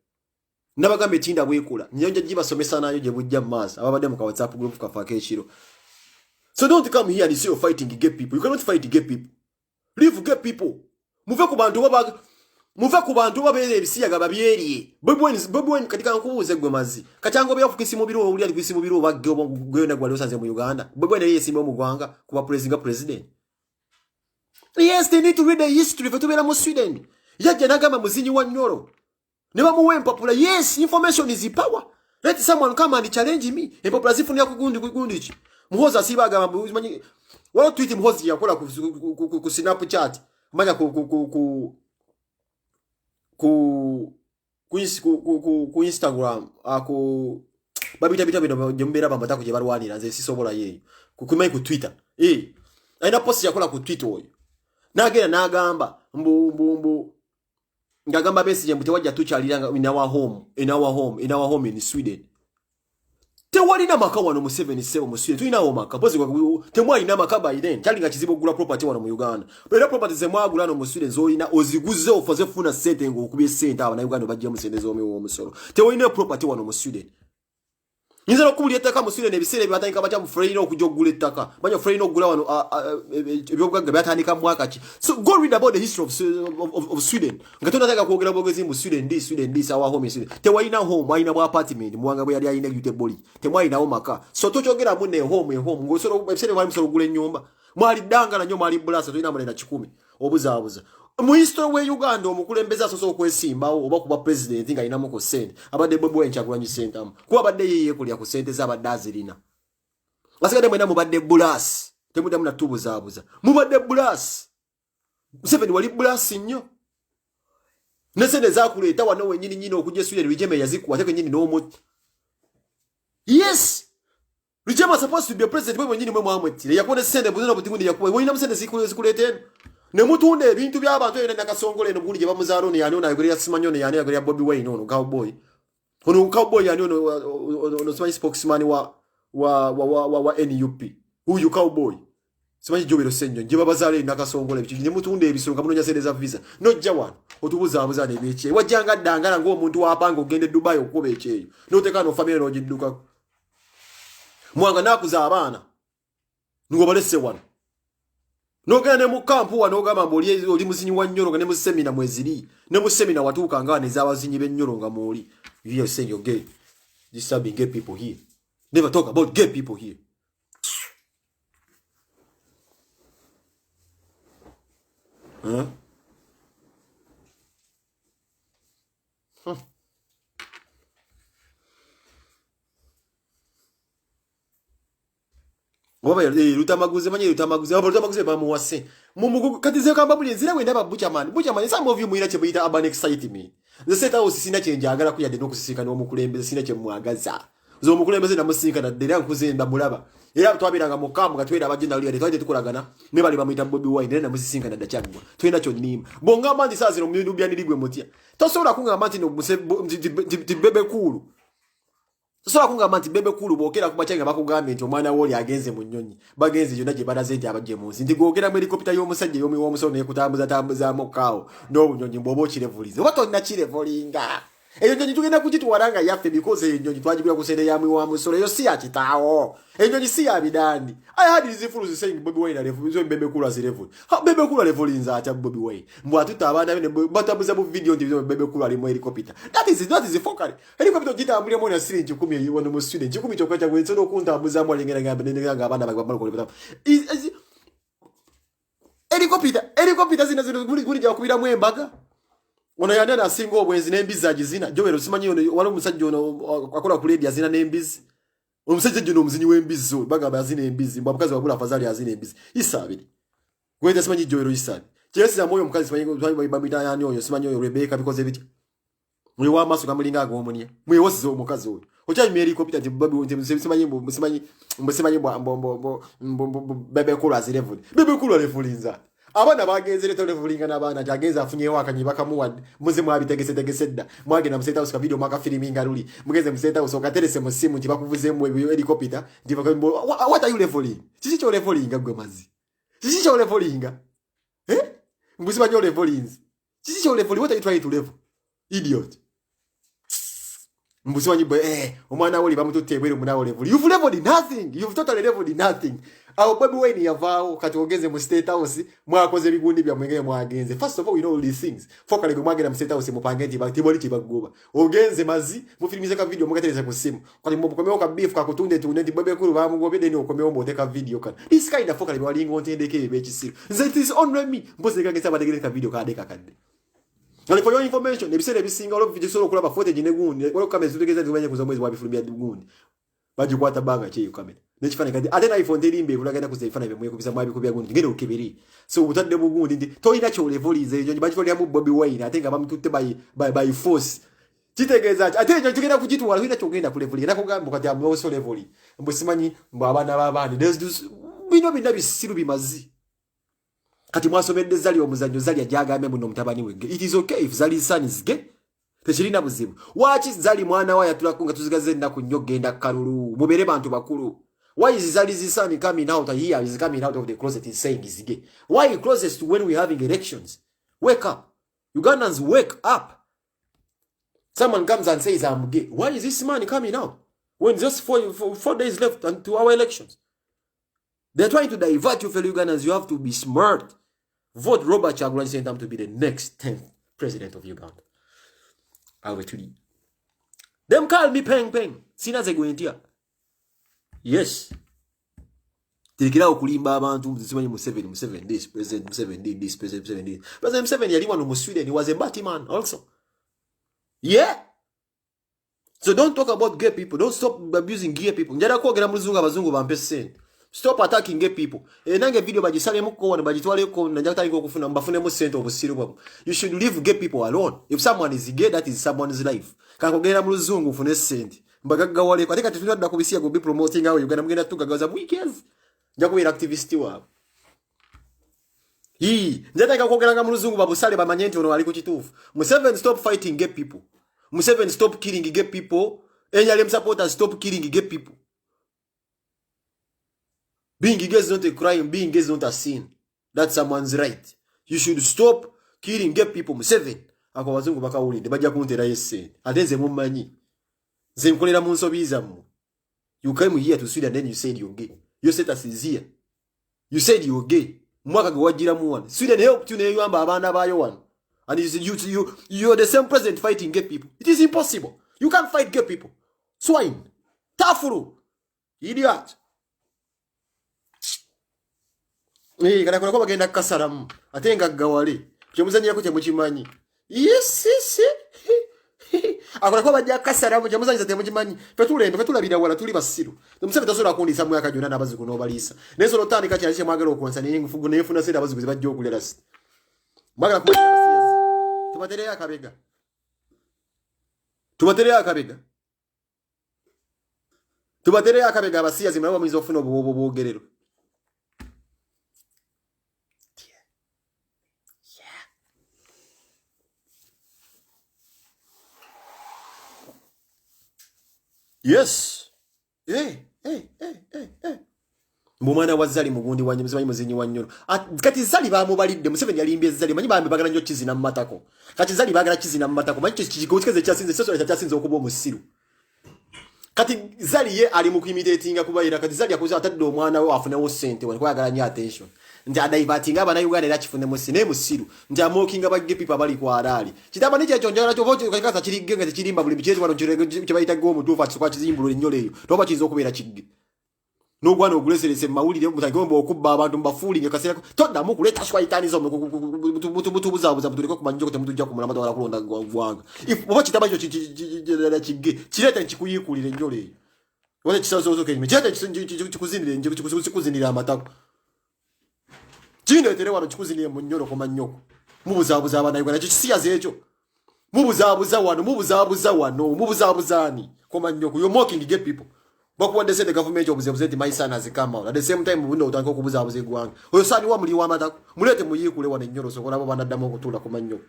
Nabagamba etinda bwekula nyonja gibasomesa nayo gye bujja mu maaso ababadde mu ka WhatsApp group kaffe ak'ekiro. So don't come here and say you're fighting gay people. You cannot fight gay people. Leave gay people. Muve ku bantu baba muve ku bantu babeera ebisiyaga babyerye. Bobi Wine, Bobi Wine kati kankubuuze gwe mazi. Kati angobe yakukisi mu biro owulira ali kukisi mu biro oba gwe gwe na gwali osanze mu Uganda. Bobi Wine yesimba mu gwanga kuba president president. Yes, they need to read the history. Fe tubeera mu Sweden. Yajja n'agamba muzinyi wa Nyoro. Ne bamuwa empapula. Yes, information is power. Let someone come and challenge me. Empapula zifunira ku gundi ku gundi ki. Muhoza asiba agamba manyi wala tweet Muhozi yakola ku, ku, ku, ku, ku Snapchat. Manya ku ku ku ku ku ku, ku, ku, ku Instagram ku babita bita bino gye mubeera bamatako gye balwanira nze sisobola yeeyo kumanyi ku Twitter eh alina post yakola ku Twitter oyo n'agenda n'agamba mbu mbu mbu ng'agamba Besigye mbu tewajja tukyalira in our home, in our home, in our home in Sweden. Tewalina maka wano Museveni ssebo mu Sweden tulinawo maka pozi temwalina maka by then kyali nga kizibu okugula property wano mu Uganda era property zemwagula no mu Sweden zolina oziguze ofaze funa sente ng'okubye sente aba na Uganda bajja mu sente z'omiwa omusolo. Tewalina property wano mu Sweden. Nyinza n'okubulira ettaka mu Sweden ebiseera ebyatandika batya mu Freina okujja okugula ettaka. Manya Freina okugula wano ebyobugagga byatandika mu mwaka ki. So go read about the history of Sweden. Nga tonataka kwogera bwogezi mu Sweden this, Sweden this, our home in Sweden. Tewalina home, alina bwa apartment, muwanga bwe yali alina Göteborg. Temwalinawo maka. So tokyogera mu ne home, e home. Ng'osobola ebiseera mwali musobola okugula ennyumba. Mwali ddangala nnyo, mwali bulasa, tolina mulina 100. Obuzaabuza. Mu history we Uganda omukulembeze asoose okwesimbawo oba kuba president ng'alinamu ku ssente abadde Bobi Wine Kyagulanyi Ssentamu, kuba abadde ye yeekolera ku ssente ze abadde azirina. Asigadde mwena mubadde bulasi, temuddamu natubuzaabuza, mubadde bulasi. Museveni wali bulasi nnyo ne ssente zakuleeta wano wennyini nnyini okujja e Sweden. Rwigema yazikuwa ate kennyini n'omutta. Yes, Rwigema supposed to be a president, mwe mwennyini mwe mwamwettire. Yakuwa ne ssente buzina buti yakuwa olina mu ssente zikuleeta eno ne mutunda ebintu by'abantu ebyo Nakasongola eno gundi gye bamuzaala ono yani ono ayogerera simanyi ono yani ayogerera Bobi Wine ono cowboy ono cowboy yani ono ono simanyi spokesman wa NUP huyu cowboy simanyi Jobero Ssennyonyi gye babazaala eno Nakasongola ebiki ne mutunda ebisolo nga munoonya ssente za visa nojja wano otubuzaabuza n'ebyekyeyo wajjanga ddangala ng'omuntu wapanga okugenda e Dubai okukuba ekyeyo n'oteeka no famire n'ogiddukako mwanga naakuza abaana ng'obalese wano n'ogenda ne mu kampu wano ogamba mbu oli muzinyi wa nnyolo nga ne mu semina mweziri ne mu semina watuuka nga nez'abazinyi b'ennyolo nga mwoli. You are saying you're gay, disturbing gay people here. Never talk about gay people here. Huh? Huh. Oba Lutamaguzi manyi Lutamaguzi abo Lutamaguzi bamuwase mumugu kati ze kamba buli nzira wenda ba Butcherman Butcherman some of you muyina kye muyita urban excitement. Nze seta house sina kye njagala kuyadde n'okusisinkana omukulembeze sina kye mwagaza. Nze omukulembeze namusinkana dda era nkuze ndamulaba era twabiranga mu kampu nga twera abagenda luli twali tetukolagana ne bali bamuyita Bobi Wine era namusisinkana dda kyaggwa tulina kyonnimba bw'ongamba nti saa zino mubyanirigwe mutya tosobola kungamba nti nti Bebe Cool tosobola kungamba nti Bebe Cool bwokera ku makya nga bakugambye nti omwana wo oli agenze mu nnyonyi bagenze yonna gye balaze nti abajje mu nsi nti gwogera mu helikopita y'omusajja ey'omuwi w'omusolo nekutambuza tambuzaamu kaawo n'obunyonyi bw'oba okirevuliza oba tonnakirevulinga eyo nnyonyi tugenda kugitwala nga yaffe because eyo nnyonyi twagigula ku ssente ya muwi wa musolo eyo si ya kitaawo eyo nnyonyi si ya bidandi. I had these fools saying Bobi Wine alevu Bebe Cool azirevu. Ha, Bebe Cool alevulinza atya Bobi Wine mbu atutta abaana be ne batambuza bu video nti Bebe Cool ali mu helicopter. That is fuckery. Helicopter ogitambuliramu na siringi 10 wano mu Sweden 10 kyokka kya gwe okuntambuzamu alengera nga abaana bange bamala okola helicopter. Helicopter zino zino guli gyakubiramu embaga ono yani ana asinga obwenzi n'embizi agizina Jowero simanyi ono waliwo omusajja ono akola ku ledi azina n'embizi omusajja jjo omuzinyi w'embizi oyo bagamba azina embizi mbu abakazi bagula afazali azina embizi isaabiri gweta simanyi Jowero isaabi kyesizamu oyo omukazi simanyi bamuyita yani oyo simanyi oyo Rebeka bikoze bitya mwe w'amaaso gamulinga ag'omunya mwewosiza omukazi oyo okyanyumya helicopter nti Bobi nti simanyi mbu simanyi mbu simanyi mbu Bebe Cool azirevuli Bebe Cool alevulinza abaana bagenze leeta olevulinga n'abaana nti agenze afunyewo akanyi bakamuwadde muze mwabitegesetegese dda mwagenda mu State House ka video mwakafiriminga luli mugenze mu State House okaterese mu ssimu nti bakuvuzeemu helicopter nti what are you leveling kiki kyolevulinga gwe mazi kiki kyolevulinga eh mbu simanyi olevulinzi kiki kyolevulinga what are you trying to level idiot. Mbusimanyi bwe omwana woli bamututte ebweru munawo level. You've leveled nothing. You've totally leveled nothing. Awo Bobi Wine yavaawo, kati ogenze mu State House, mwakoze ebigundi byammwe nga mwagenze. First of all, we know all these things. Fokale gwe mwagenda mu State House mupange nti tiboli kibagoba. Ogenze mazi, mufilimize ka video mugatereza ku simu. Kati mukomewo ka beef kakutunde tunde nti Bebe Cool bamugobye, then okomewo mbote ka video kana. This kind of fokale balinga ontendeke ebekisiru. Nze it is only me. Mpozi ngageza bategere ka video kadeka kadde. And for your information, ebiseera ebisinga olwo bisobola okulaba footage ne gundi, waliwo kamera zitutegeeza nti zimanye kuza mwezi wabifulumya gundi. Bagikwata bbanga ki eyo kamera? N'ekifaananyi kati ate na iPhone terimba ebulagenda kuza ebifaananyi bye mwekubisa mwabikubya gundi, genda okebere. So obutadde bugundi nti tolina ky'olevuliza ekyo bagitwaliramu Bobi Wine ate nga bamututte by force. Kitegeeza ki? Ate ekyo kigenda kugitwala, tolina ky'ogenda kulevulira. Nakugamba kati am also leveling. Mbu simanyi mbu abaana b'abandi. Bino byonna bisiru bimazi. Kati mwasomedde Zali omuzannyo, Zali ajagambye muno mutabani we gay. It is okay if Zali's son is gay. Tekirina buzibu. Waaki Zali mwana wa yatulako nga tuzigaze ennaku nnyo genda kalulu. Mubeere bantu bakulu. Why is Zali's son coming out here? Is coming out of the closet is saying is gay. Why closest to when we having elections? Wake up. Ugandans, wake up. Someone comes and says I'm gay. Why is this man coming out? When just 4 days left until our elections. They're trying to divert you, fellow Ugandans. You have to be smart. Vote Robert Kyagulanyi Ssentamu to be the next 10th president of Uganda. Awe tuli. Them call me peng peng. Sina ze gwentia. Yes. Terekerawo okulimba abantu simanyi Museveni, Museveni this, President Museveni did this, President Museveni did. President Museveni yali wano mu Sweden, he was a Batman also. Yeah. So don't talk about gay people. Don't stop abusing gay people. Njala kwogera mu luzungu abazungu bampe ssente. Stop attacking gay people. Nange video bagisalemu wano bagitwaleko najja kutandika okufuna mbafunemu ssente obusiru bwabwe. You should leave gay people alone. If someone is gay, that is someone's life. Kankogera mu luzungu nfune ssente. Mbagaggawaleko. Ate kati tunadda ku bisiyaga obi promoting awo Uganda mugenda tugaggawaza weekends. Nja kubeera activist waabwe. Hii, njatandika kwogeranga mu luzungu babusale bamanye nti ono ali ku kituufu. Museveni, stop fighting gay people. Museveni, stop killing gay people. NRM supporters, stop killing gay people. Being gay is not a crime. Being gay is not a sin. That's someone's right. You should stop killing gay people. Museveni. Ako abazungu bakawulidde bajja kunterayo essente. Ate nze mummanyi. Nze nkolera mu nsobi zammwe. You came here to Sweden and then you said you're gay. Your status is here. You said you're gay. Mwaka gwe wajjiramu wano. Sweden helped you neyamba abaana baayo wano. And you're the same president fighting gay people. It is impossible. You can't fight gay people. Swine. Tafuru. Idiot. Kana kuna bagenda kukasalamu ate nga gawale kyemuzanyirako temukimanyi. Yes. Akola ko bajja kukasalamu, kyemuzanyisa temukimanyi. Fe tulembe, fe tulabira wala, tuli basiru. Museveni tasobola kundiisa mwaka gyonna n'abazigu n'obaliisa. Naye sobola otandika kyali kyemwagala okwonsa naye nfuna sente abazigu ze bajja okulya lasi. Mwagala kumanya abasiyazi. Tubatereyo akabega. Tubatereyo akabega. Tubatereyo akabega abasiyazi nabo bamuyinza okufuna obuwobo bwogerero. Yes. Eh. Mbu omwana wa Zali mugundi wa muzimanyi muzinyi wa nnyolo. Kati Zali bamubalidde, Museveni yalimbye Zali, manyi bambi bagala nnyo kizina mu matako. Kati Zali bagala kizina mu matako, manyi kikeze kyasinze, soso kyasinze okuba omusiru. Kati Zali ye ali mu kuimitatinga kubayira, kati Zali akoze atadde omwana we afunewo ssente wano kwagala nnyo attention. Nti adivertinga Abannayuganda era kifune musi naye musiru. Nti amockinga ba gay people abali ku alaali. Kitaba ni kyekyo njagala kyova kakasa kiri gay nga tekirimba buli kyekyo wano kye bayita gay omutuufu akisooka kizimbulula ennyo eyo. Toba kiyinza okubeera kigge. N'ogwana oguleserese mu mawulire mutagomba okubba abantu mubafuulinge kaseera toddamu kuleeta shwaitaanizo mutubuzaabuza mutuleke kumanya njoko temutujja kumulama twagala kulonda ggwanga. If oba kitaba ekyo kigge kireete nkikuyiikulire ennyo eyo. Oba kisasosoka enyuma kireete kikuzinire kikuzinire amatako. Kindeetere wano kikuzinire mu nnyolo koma nnyoko. Mubuzaabuza Abannayuganda ekyo kisiyaza ekyo. Mubuzaabuza wano, mubuzaabuza wano, mubuzaabuza ani? Koma nnyoko. You're mocking gay people. Bakuwadde sente gavumenti obuzebuze nti my son has come out. At the same time buno otandika okubuzaabuza eggwanga. Oyo son wa muli w'amatako. Muleete muyiikule wano ennyolo sokola abo banaddamu okutuula ku mannyo.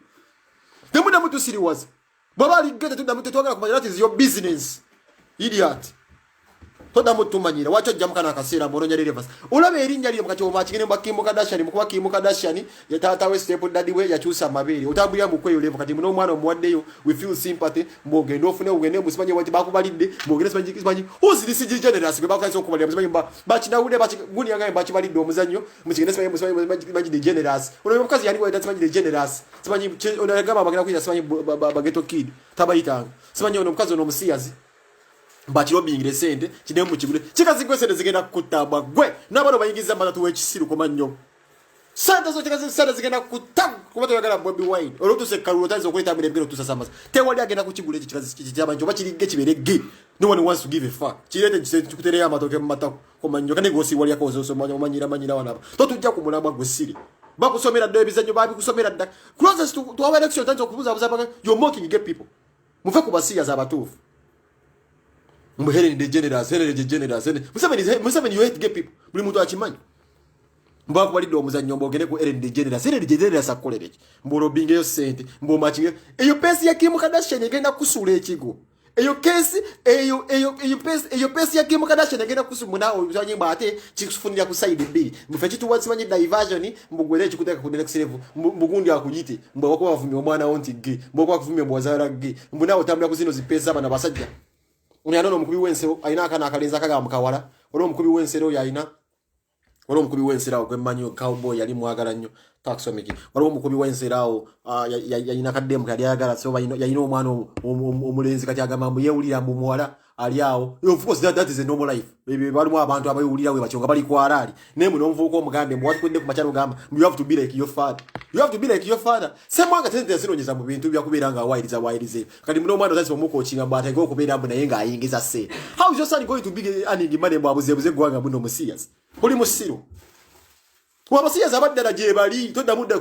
Temuddamu tusiriwaza. Bw'aba ali gay tetuddamu tetwagala kumanya, that is your business. Idiot. Toddamu tumanyira. Waki ojja mukana akaseera mbwononya relevance? Olaba erinnya lyo mukati omakigende mba Kim Kardashian, mukuba Kim Kardashian ye taata we, step daddy we yakyusa amabeere. Otambulira mu kweyo level. Kati muno omwana omuwaddeyo, we feel sympathy, mbwogende ofune, ogende musimanyi wati bakubalidde, mbwogende simanyi simanyi. Who's this generous gwe bakutandisa okubalira? Musimanyi bakinawulire bakiguni yangaye bakibalidde omuzannyo mukigende simanyi simanyi simanyi the generous. Ono omukazi yali wayita simanyi the generous. Simanyi ono yagamba bagenda kuyita simanyi bageto kid tabayitanga. Simanyi ono omukazi ono omusiyazi. Bakirobingire sente kidemu mukigule kikazi gwe, sente zigenda kukutamba gwe n'abaana bayingiza matatu w'ekisiru koma nnyo sente zo kikazi, sente zigenda kukutta kuba toyagala Bobi Wine. Olwotuusa ekkalulu otandisa okwetambira ebigere otuusa samasa, tewali agenda kukigula ekyo kikazi kyamanyi oba kirigge kibeere gge. No one wants to give a fuck. Kireete kikutereyo amatooke mu matako koma nnyo kandi gosiiwalyako omanyira manyira wanaba totujja ku mulamwa gwe siri bakusomera dda ebizannyo babikusomera dda. Closest to our election otandisa okubuzabuza, you're mocking gay people. Muve ku basiyazi abatuufu. Mbu Helen DeGeneres, Helen DeGeneres, Helen. Museveni, Museveni, you hate gay people. Buli muntu akimanyi. Mbu akubalidde omuzannyo mbu ogende ku Helen DeGeneres. Helen DeGeneres akukolera ki? Mbu olobingeyo ssente, mbu omakinge. Eyo pesi ya Kim Kardashian egenda kusuula ekigo. Eyo kesi, eyo pesi, eyo pesi ya Kim Kardashian egenda kusuula naawe obisanyi mbu ate kikufunira ku side bbiri. Mbu ffe kituwa simanyi diversion, mbu gwere ekikuteeka ku next level. Mbu gundi akuyite, mbu awakuba bavumye omwana wo nti gay, mbu wakuba bakuvumye mbu wazaala gay. Mbu naawe otambulira ku zino zipesi z'abano abasajja. Ono yanona omukubi w'ensero alina akaana akalenzi akagamba mukawala. Olwo omukubi w'ensero oyo alina, waliwo omukubi w'ensero awo gwemmanyi, cowboy yali mwagala nnyo taxomiki. Waliwo omukubi w'ensero awo yalina kaddemu yali ayagala, so yalina omwana omulenzi kati agamba mbu yeewulira mbu muwala ali awo. Of course that is a normal life. Ebyo balimu abantu abayewulira we batyo nga bali kwalaali, naye muno omuvubuka omugambe mbu watukwedde ku makyalo ogamba you have to be like your father, you have to be like your father. Semwanga tente yazinonyeza mu bintu byakubeera nga awayiriza wayiriza ebyo. Kati muno omwana otandise omukokinga mbu atege okubeera mbu naye ng'ayingiza ssente. How is your son going to be earning money mbu abuzeebuze eggwanga? Muno musiyazi oli musiru. Wabasiyazi abaddala gye bali toddamu dda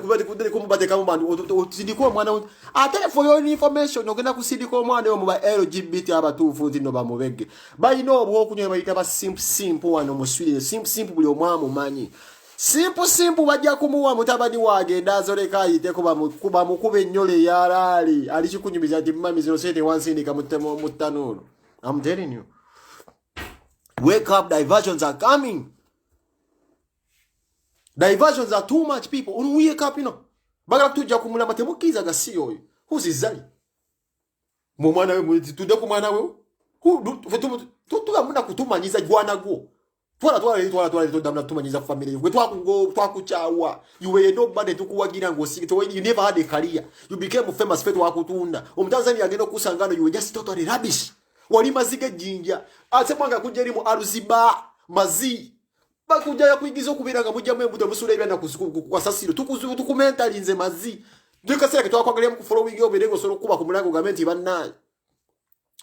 kumubateekamu bantu. Osindika omwana wo ate for your information ogenda kusindika omwana oyo mu ba LGBT abatuufu nti no bamubegge balina obwokunywa bayita ba simp simp wano mu Sweden. Simp simp buli omu amumanyi. Simp simp bajja kumuwa mutabani wagenda azoleka ayiteko bamukuba ennyolo eyalaali ali kikunyumiza nti mami zino sente wansindika mu ttanuulu. I'm telling you, wake up, diversions are coming. Diversions are too much, people. Ono wake up. Bagala kutujja ku mulama, temukkiriza gasi oyo. Who's Zali? Mu mwana we tudde ku mwana we. Tugamuna kutumanyiza gwana gwo. Twala twala twala twala toddamu tumanyiza family yo. Gwe twakugo twakukyawa. You were nobody, tukuwagira ng'osige. You never had a career. You became famous fe twakutunda. Omutanzania agenda okusanga no you were just totally rubbish. Wali maziga ejjinja. Ate mwanga kujja eri mu Aruziba mazi. Bakujja yakuyigiza okubeera nga mujjamu embuto musuula ebyana ku kasasiro tukumentalinze mazi kaseera ke twakwagaliramu ku following obeere ng'osobola okukuba ku mulango ogambe nti bannaye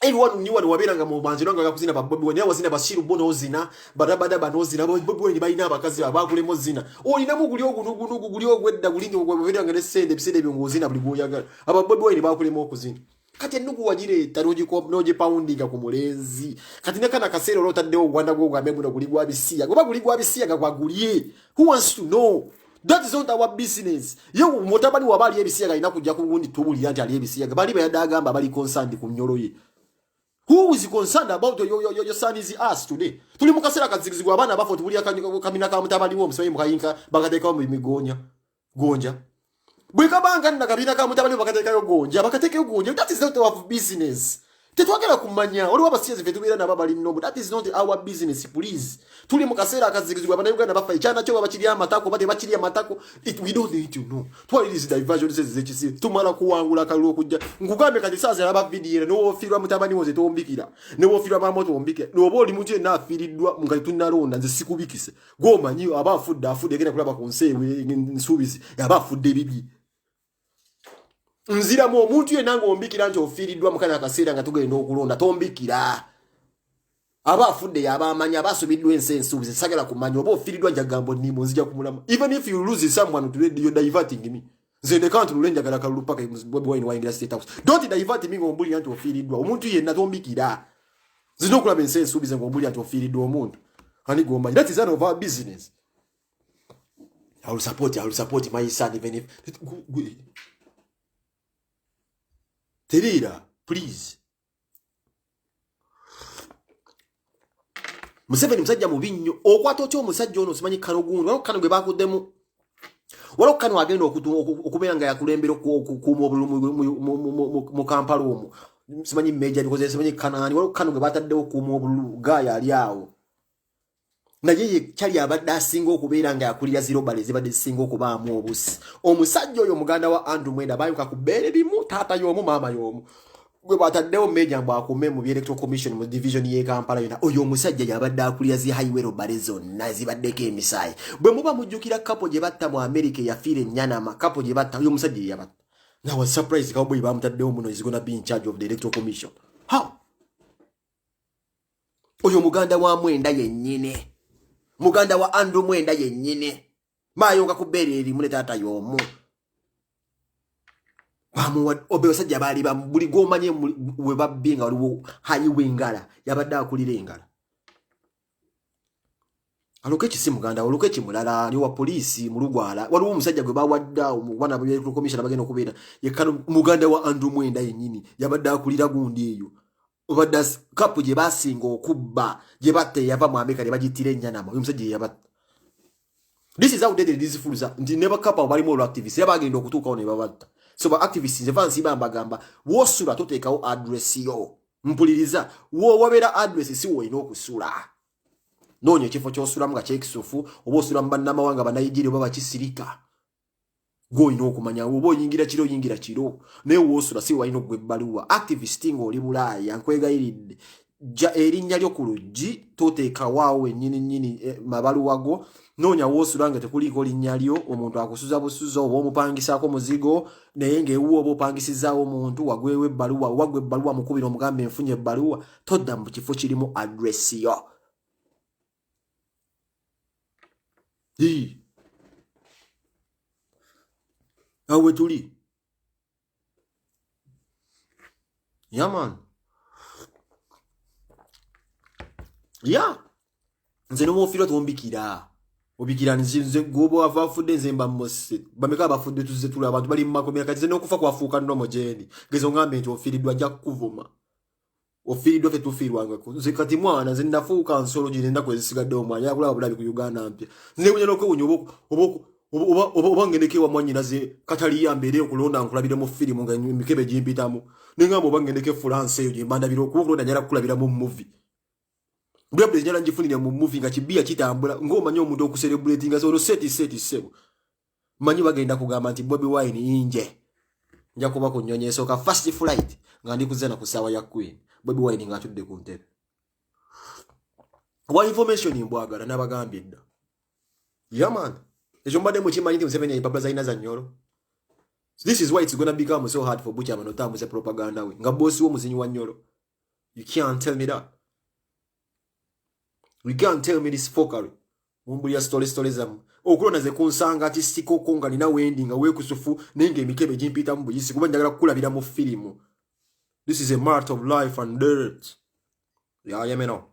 everyone knew wano wabeeranga mu bantu nga kuzina ba Bobi Wine wazina Bashiru bo n'ozina badabadaba n'ozina Bobi Wine balina abakazi abakulemu zina olinamu guli ogunugunugu guli ogwedda guli nti wabeeranga ne ssente ebiseera ebyo ng'ozina buli gw'oyagala. Aba Bobi Wine bakulemu okuzina. Kati ennugu wagireeta n'ogipawundinga ku mulenzi. Kati ne kana akaseera olwo otaddewo ogwanda gwogambe buno guli gwa bisiyaga oba guli gwa bisiyaga gwagulye. Who wants to know? That is not our business. Ye mutabani waba ali ebisiyaga alina kujja ku gundi tubulira nti ali ebisiyaga. Bali bayadde agamba bali concerned ku nnyolo ye. Who is concerned about your son is us today? Tuli mu kaseera kazigizigu, abaana bafa tubulira kamina ka mutabani wo omusimanyi mukayinka bakateekawo mu migonya gonja bwe kabanga nna kabina ka mutabani wo bakateekayo gonja bakateekayo gonja. That is not our business. Tetwagala kumanya. Waliwo abasiyazi ffe tubeera nabo abali nomu. That is not our business, please. Tuli mu kaseera akazigizigu, abannayuganda bafa ekyana kyo bakiri amatako oba tebakiri amatako. We don't need to know. Twalirizi diversion zezi zekisi tumala kuwangula akalulu okujja nkugambye kati saazi alaba vidiyo era newofiirwa mutabani wo nze tombikira, newofiirwa maama wo tombikira, noba oli muntu yenna afiiriddwa nga tetunnalonda nze sikubikise. Gwomanyi aba afudde afudde egenda kulaba ku nsi ewe nsuubizi aba afudde ebibi. Nziramu, omuntu yenna ng'ombikira nti ofiiriddwa mukana akaseera nga tugenda okulonda tombikira. Aba afudde yaba amanyi aba asubiddwa ensi ensuubizi sagala kumanya oba ofiiriddwa njagamba nnimo nzija kumulama. Even if you lose someone today, you're diverting me. Nze ndeka ntunule njagala kalulu paka Bobi Wine wayingira State House. Don't divert me ng'ombulira nti ofiiriddwa. Omuntu yenna tombikira. Zina okulaba ensi ensuubize ng'ombulira nti ofiiriddwa omuntu ani gwomanyi. That is none of our business. I will support my son even if teriira, please. Museveni musajja mubi nnyo. Okwata otya omusajja ono? Simanyi kano gundi, waliwo kano gwe bakuddemu, waliwo kano agenda okubeera nga yakulembera okukuuma obululu mu Kampala omwo, simanyi meja bikoze, simanyi kanaani. Waliwo kano gwe bataddewo okukuuma obululu, gaaya ali awo, naye ye kyali abadde asinga okubeera nga yakulira zi robbery ezibadde zisinga okubaamu obusi. Omusajja oyo muganda wa Andrew Mwenda, bayuka ku bbeere limu, taata y'omu, maama y'omu, gwe bataddewo meja mbu akume mu Electoral Commission mu division y'e Kampala yonna. Oyo omusajja yabadde akulira zi highway robbery zonna zibaddeko emisaayi. Bwe muba mujjukira couple gye batta mu America eyafiira ennyanama, couple gye batta, oyo omusajja ye yabatta. Now was surprise cowboy bamutaddewo muno is gonna be in charge of the Electoral Commission. How? Oyo muganda wa Mwenda yennyini, muganda wa Andrew Mwenda yennyini, mayonga ku bbeere erimu ne taata y'omu. Obe basajja baali buli gwomanye we babbye nga waliwo highway engala, yabadde akulira engala. Alokeki si muganda, Alokeki mulala ali wa poliisi mu Lugwala. Waliwo omusajja gwe bawadde awo mu bana ba commission abagenda okubeera yekkano, muganda wa Andrew Mwenda yennyini, yabadde akulira gundi eyo. Obadde couple gye basinga okubba, gye batta, eyava mu Amerika ne bagittira ennyanama, oyo omusajja yeyabatta. This is how deadly these fools are, nti ne ba couple balimu olwo activist era bagenda okutuukawo ne babatta. So ba activists, nze vansiba mbagamba, wosula toteekawo address yo. Mpuliriza, wabeera address si woolina okusula. Noonya ekifo kyosulamu nga kyekisufu, oba osula mu bannamawanga, Banigeria oba bakisirika, gwolina okumanya. Oba oyingira kiro, oyingira kiro, naye woosula si walina okugwa ebbaluwa. Activist ng'oli Bulaaya, nkwegayiridde, jja erinnya lyo ku luggi, toteekawaawo wennyini nnyini mabaluwa go. Noonya woosula nga tekuliiko linnya lyo, omuntu akusuza busuza oba omupangisaako muzigo, naye ng'ewuwo oba opangisizaawo omuntu wagwewo ebbaluwa. Wagwa ebbaluwa, mukubira omugambe enfunye ebbaluwa. Todda mu kifo kirimu address yo. Awo we tuli. Yeah man, yeah, nze nomwofiirwa tombikira, obikira nze gwoba wava afudde, nze mba mose. Bameka abafudde tuzze tula, abantu bali mumakomera. Kati nze n'okufa kwafuuka nnomo gyendi. Gezo ngambe nti ofiiriddwa, nja kukuvuma. Ofiiriddwa, ffe tufiirwangako. Nze kati mwana, nze nafuuka nsolo gino ennaku ezisigaddewo. Mwana yakulaba bulabi ku Uganda mpya. Nze newunya n'okwewunya oba ngendeko ewa mwannyinaze Kataliya mbeere okulonda nkulabire mu firimu nga emikebe gimpitamu. Nengamba oba ngendeko e France eyo gyemba ndabira okuba okulonda, njala kukulabira mu movie. Bulabule njala ngifunire mu movie nga kibiya kitambula ng'omanyi omuntu okucelebratinga ono seti seti sebo. Manyi bagenda kugamba nti Bobi Wine inje. Nja kuba ku nnyonyi esooka, first flight, nga ndi kuzena ku ssaawa ya Queen, Bobi Wine ng'atudde ku ntebe. Wa information mbwagala nabagambye dda. Yeah man, ekyo mbadde mukimanyi nti Museveni empapula zalina za nnyolo. This is why it's gonna become so hard for Buchaman otambuza propaganda we nga bosi wo muzinyi wa nnyolo. You can't tell me that, you can't tell me this fuckery. Mumbulira story story zammwe. Okulonda ze kunsanga ati sikoko nga nina wendi nga weekusufu, naye ng'emikebe gimpitamu buyisi kuba njagala kukulabira mu firimu. This is a matter of life and death. Yayemeno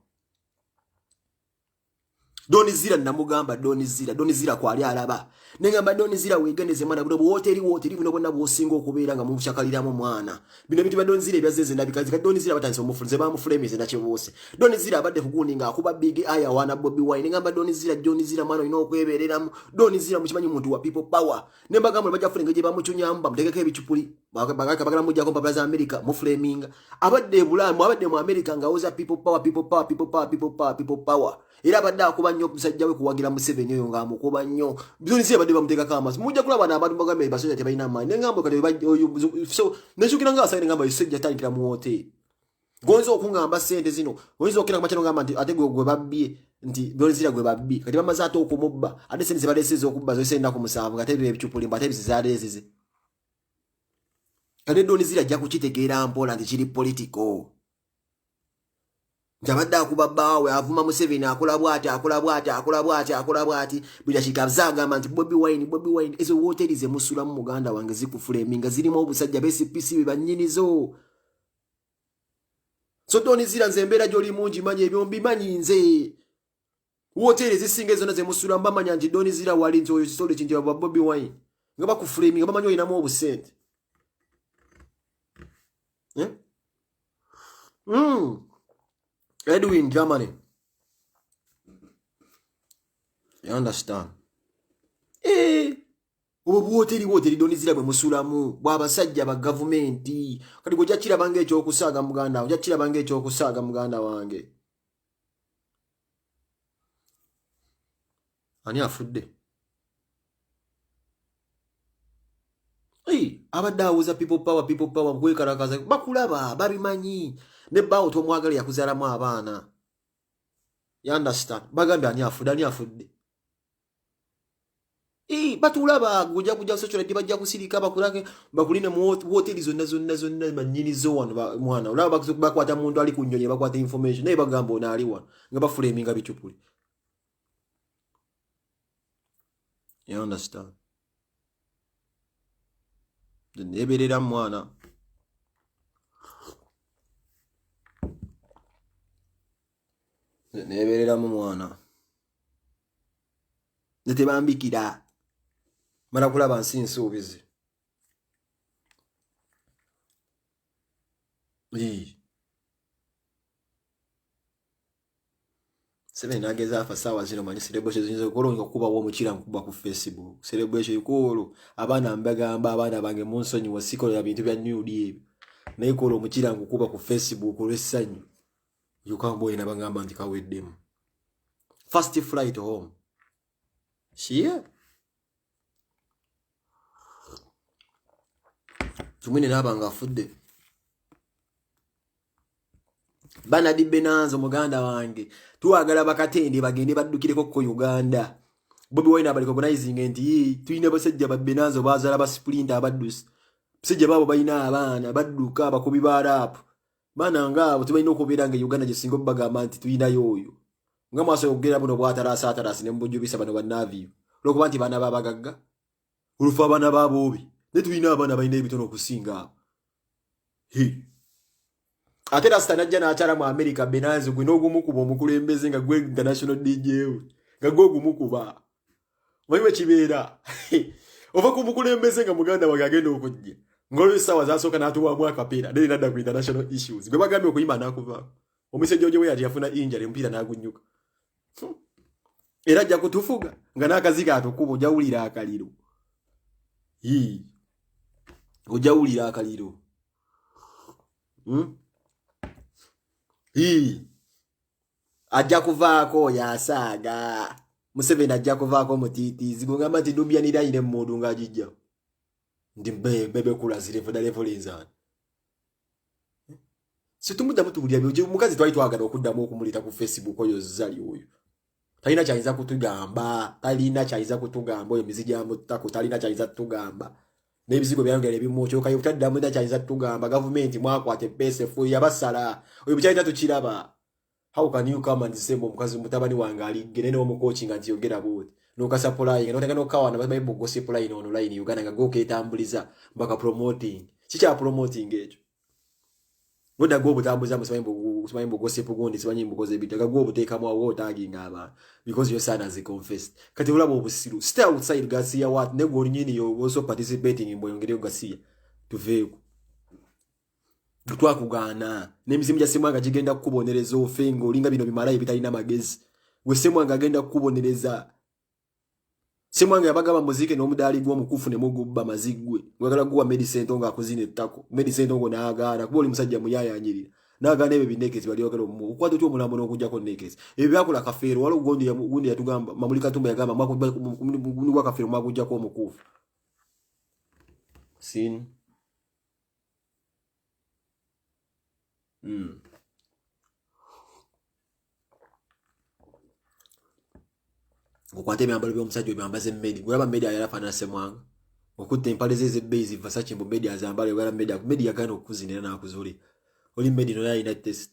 Doni Zira namugamba, Doni Zira, Doni Zira kwali alaba. Nengamba Doni Zira, wegeneze mwana, buno buwoteri woteri buno bwonna bw'osinga okubeera nga mubushakaliramu mwana. Bino bintu bya Doni Zira ebyazeze ndabikazi. Kati Doni Zira batandise omufunze, bamufulemise nakibuuse. Doni Zira abadde kugundi nga akuba Big Eye awaana Bobi Wine. Nengamba Doni Zira, Doni Zira mwana olina okwebeereramu. Doni Zira mukimanyi muntu wa people power. Nembagamba bajja kufuna engeri gye bamucunyamu, bamutegeko ebicupuli. Bagala mujjako mpapula za America, muflaminga. Abadde e Bulaaya, abadde mu America nga awoza people power, people power, people power, people power, people power. Era abadde akuba nnyo omusajja we kuwagira Museveni oyo ng'amukuba nnyo. Doni Zira badde bamuteekako amaaso. Mujja kulaba n'abantu bagambe basajja tebalina maanyi. Nengamba kati oyo so nekyukira nga asayi, nengamba yosejja tandikira mu woteeri. Gonza okuŋŋamba ssente zino oyinza okukira kumakya nogamba nti ate gwe babbye, nti Doni Zira gwe babbye. Kati bamaze ate okumubba, ate ssente zebaleese ez'okubba zoyise ennaku 7 nga ate ebicupuli mbu ate ebizizaleezeze. Kati Doni Zira ajja kukitegeera mpola nti kiri political, nti abadde akuba bbaawe, avuma Museveni, akola bwati, akola bwati, akola bwati, akola bwati buli dakiika aze agamba nti Bobi Wine, Bobi Wine. Ezo wooteri ze musulamu muganda wange zikufuleminga, zirimu obusajja bcpc be bannyinizo. So Doni Zira, nze embeera gy'olimu ngimanyi, ebyo mbimanyi nze. Woteeri ezisinga ezonna zemusulamu bamanya nti Doni Zira wali, nti oyo kisolo kinti bwa Bobi Wine, nga bakufuleminga, bamanyi olinamu obusente, eh? Edwin Germany. You understand? Eh, obwo buwoteri woteri donizira bwe musulamu bw'abasajja ba gavumenti. Kati gwe ojja kiraba ng'ekyokusaaga muganda wange, ojja kiraba ng'ekyokusaaga muganda wange. Ani afudde? Abadde awuza people power, people power, kwekalakaza bakulaba babimanyi ne bbaawo tomwagala yakuzaalamu abaana. You understand? Bagambye ani afudde, ani afudde? Batulaba gujja kujja social media bajja kusirika bakulake bakuline mu hoteli zonna zonna zonna manyini zo wano mwana olaba bakwata muntu ali ku nnyonyi bakwata information naye bagamba ono ali wano nga bafuleminga bicupuli. You understand? Neberera mwana nebereramu mwana nze tebambikira mala kulaba nsi nsuubizi. Seven nageza afa sawa zino manyi celebration ziyinza okukola nga kubawo omukira nkuba ku Facebook celebration kwolwo abaana mbagamba abaana bange munsonyiwa sikolera bintu bya nude ebyo naye kola omukira nkukuba ku Facebook olw'essanyu yokamba oyina bagamba nti kaweddemu first flight home shiye tumwine naaba nga afudde. Banadi Benanzo muganda wange twagala bakatende bagende baddukireko ko Uganda. Bobi Wine abali recognizing nti tulina basajja ba Benanzo bazaala ba Splinter abaddusi basajja baabo balina abaana badduka abakubi ba rap baana ngaabo tubalina okubeera nga Uganda gye singa obagamba nti tulinayo oyo nga mwasobola okugera buno bwatalaasi atalaasi ne mubujubisa bano bannaaviyo olwokuba nti baana babagagga olufa abaana baboobi naye tulina abaana balina ebitono okusinga abo. Ate rasita najja n'akyala mu America Benanzo gwe n'ogumukuba omukulembeze nga gwe international DJ we nga gwe ogumukuba omanyi bwe kibeera ova ku mukulembeze nga muganda wange agenda okujja ng'olwo essaawa zasooka n'atuwaamu akapiira naye nadda ku international issues gwe bagambye okuyimba n'akuvaako omusajja we yati yafuna injury omupiira n'agunyuka era ajja kutufuga nga n'akaziga atukuba ojja wulira akaliro ojja wulira akaliro. Ajja kuvaako oyo asaaga Museveni ajja kuvaako mutiitiizi gwe nti Nubian Line emmundu ng'agijja nti bebe kulazirevo dalevolinzaani situmuddamu tuwulira byo mukazi twali twagala okuddamu okumuleeta ku Facebook oyo Zali oyo talina kyayinza kutugamba talina kyayinza kutugamba oyo mizi gya muttako talina kyayinza kutugamba n'ebizigo byayongera ebimwokyoka yo taddamu talina kyayinza kutugamba gavumenti mwakwata ebbeesa efu yabasala oyo bukyalina tukiraba. How can you come and say omukazi mutabani wange aligge naye n'omukoochinga nti yogera bwoti n'okasapulayi n'oteka n'okawana bamanyi bu gossip line ono line Uganda nga gokeetambuliza mbaka promoting kikya promoting ekyo godda gwe obutambuza simanyi mbu gossip gundi simanyi mbukoze ebintu nga gwe obuteekamu awo otaginga abantu because your son has confessed. Kati olaba obusiru stay outside gasiya what ne gwe olinyini you also participating mbweyongereyo gasiya tuveeko twakugaana n'emizimu gya Ssemwanga gigenda kukubonereza ofe ng'olinga bino bimalayo ebitalina magezi gwe Ssemwanga agenda kukubonereza. Ssemwanga yabagamba muziike n'omudaali gw'omukufu ne mugubba maziggwe gwagala guwa Medicine ng'akuzina ettako Medicine ngo n'agaana kuba oli musajja muyaayanyirira n'agaana ebyo binekezi bali bagala omumu okwata otya omulambo n'okuggyako nekezi ebyo byakola Kafeero waliwo gundi yatugamba Mamuli Katumba yagamba gundi gwa Kafeero mwaguggyako omukuufu sin. Okwata ebyambalo by'omusajja obyambaze Medi gwelaba Medi ayala afaanana Ssemwanga okutta empale ze ez'ebbeeyi zi Versace mbu Medi azambala oyagala Medi Medi yagaana okukuzina era n'akuzuulira oli Medi naye alina test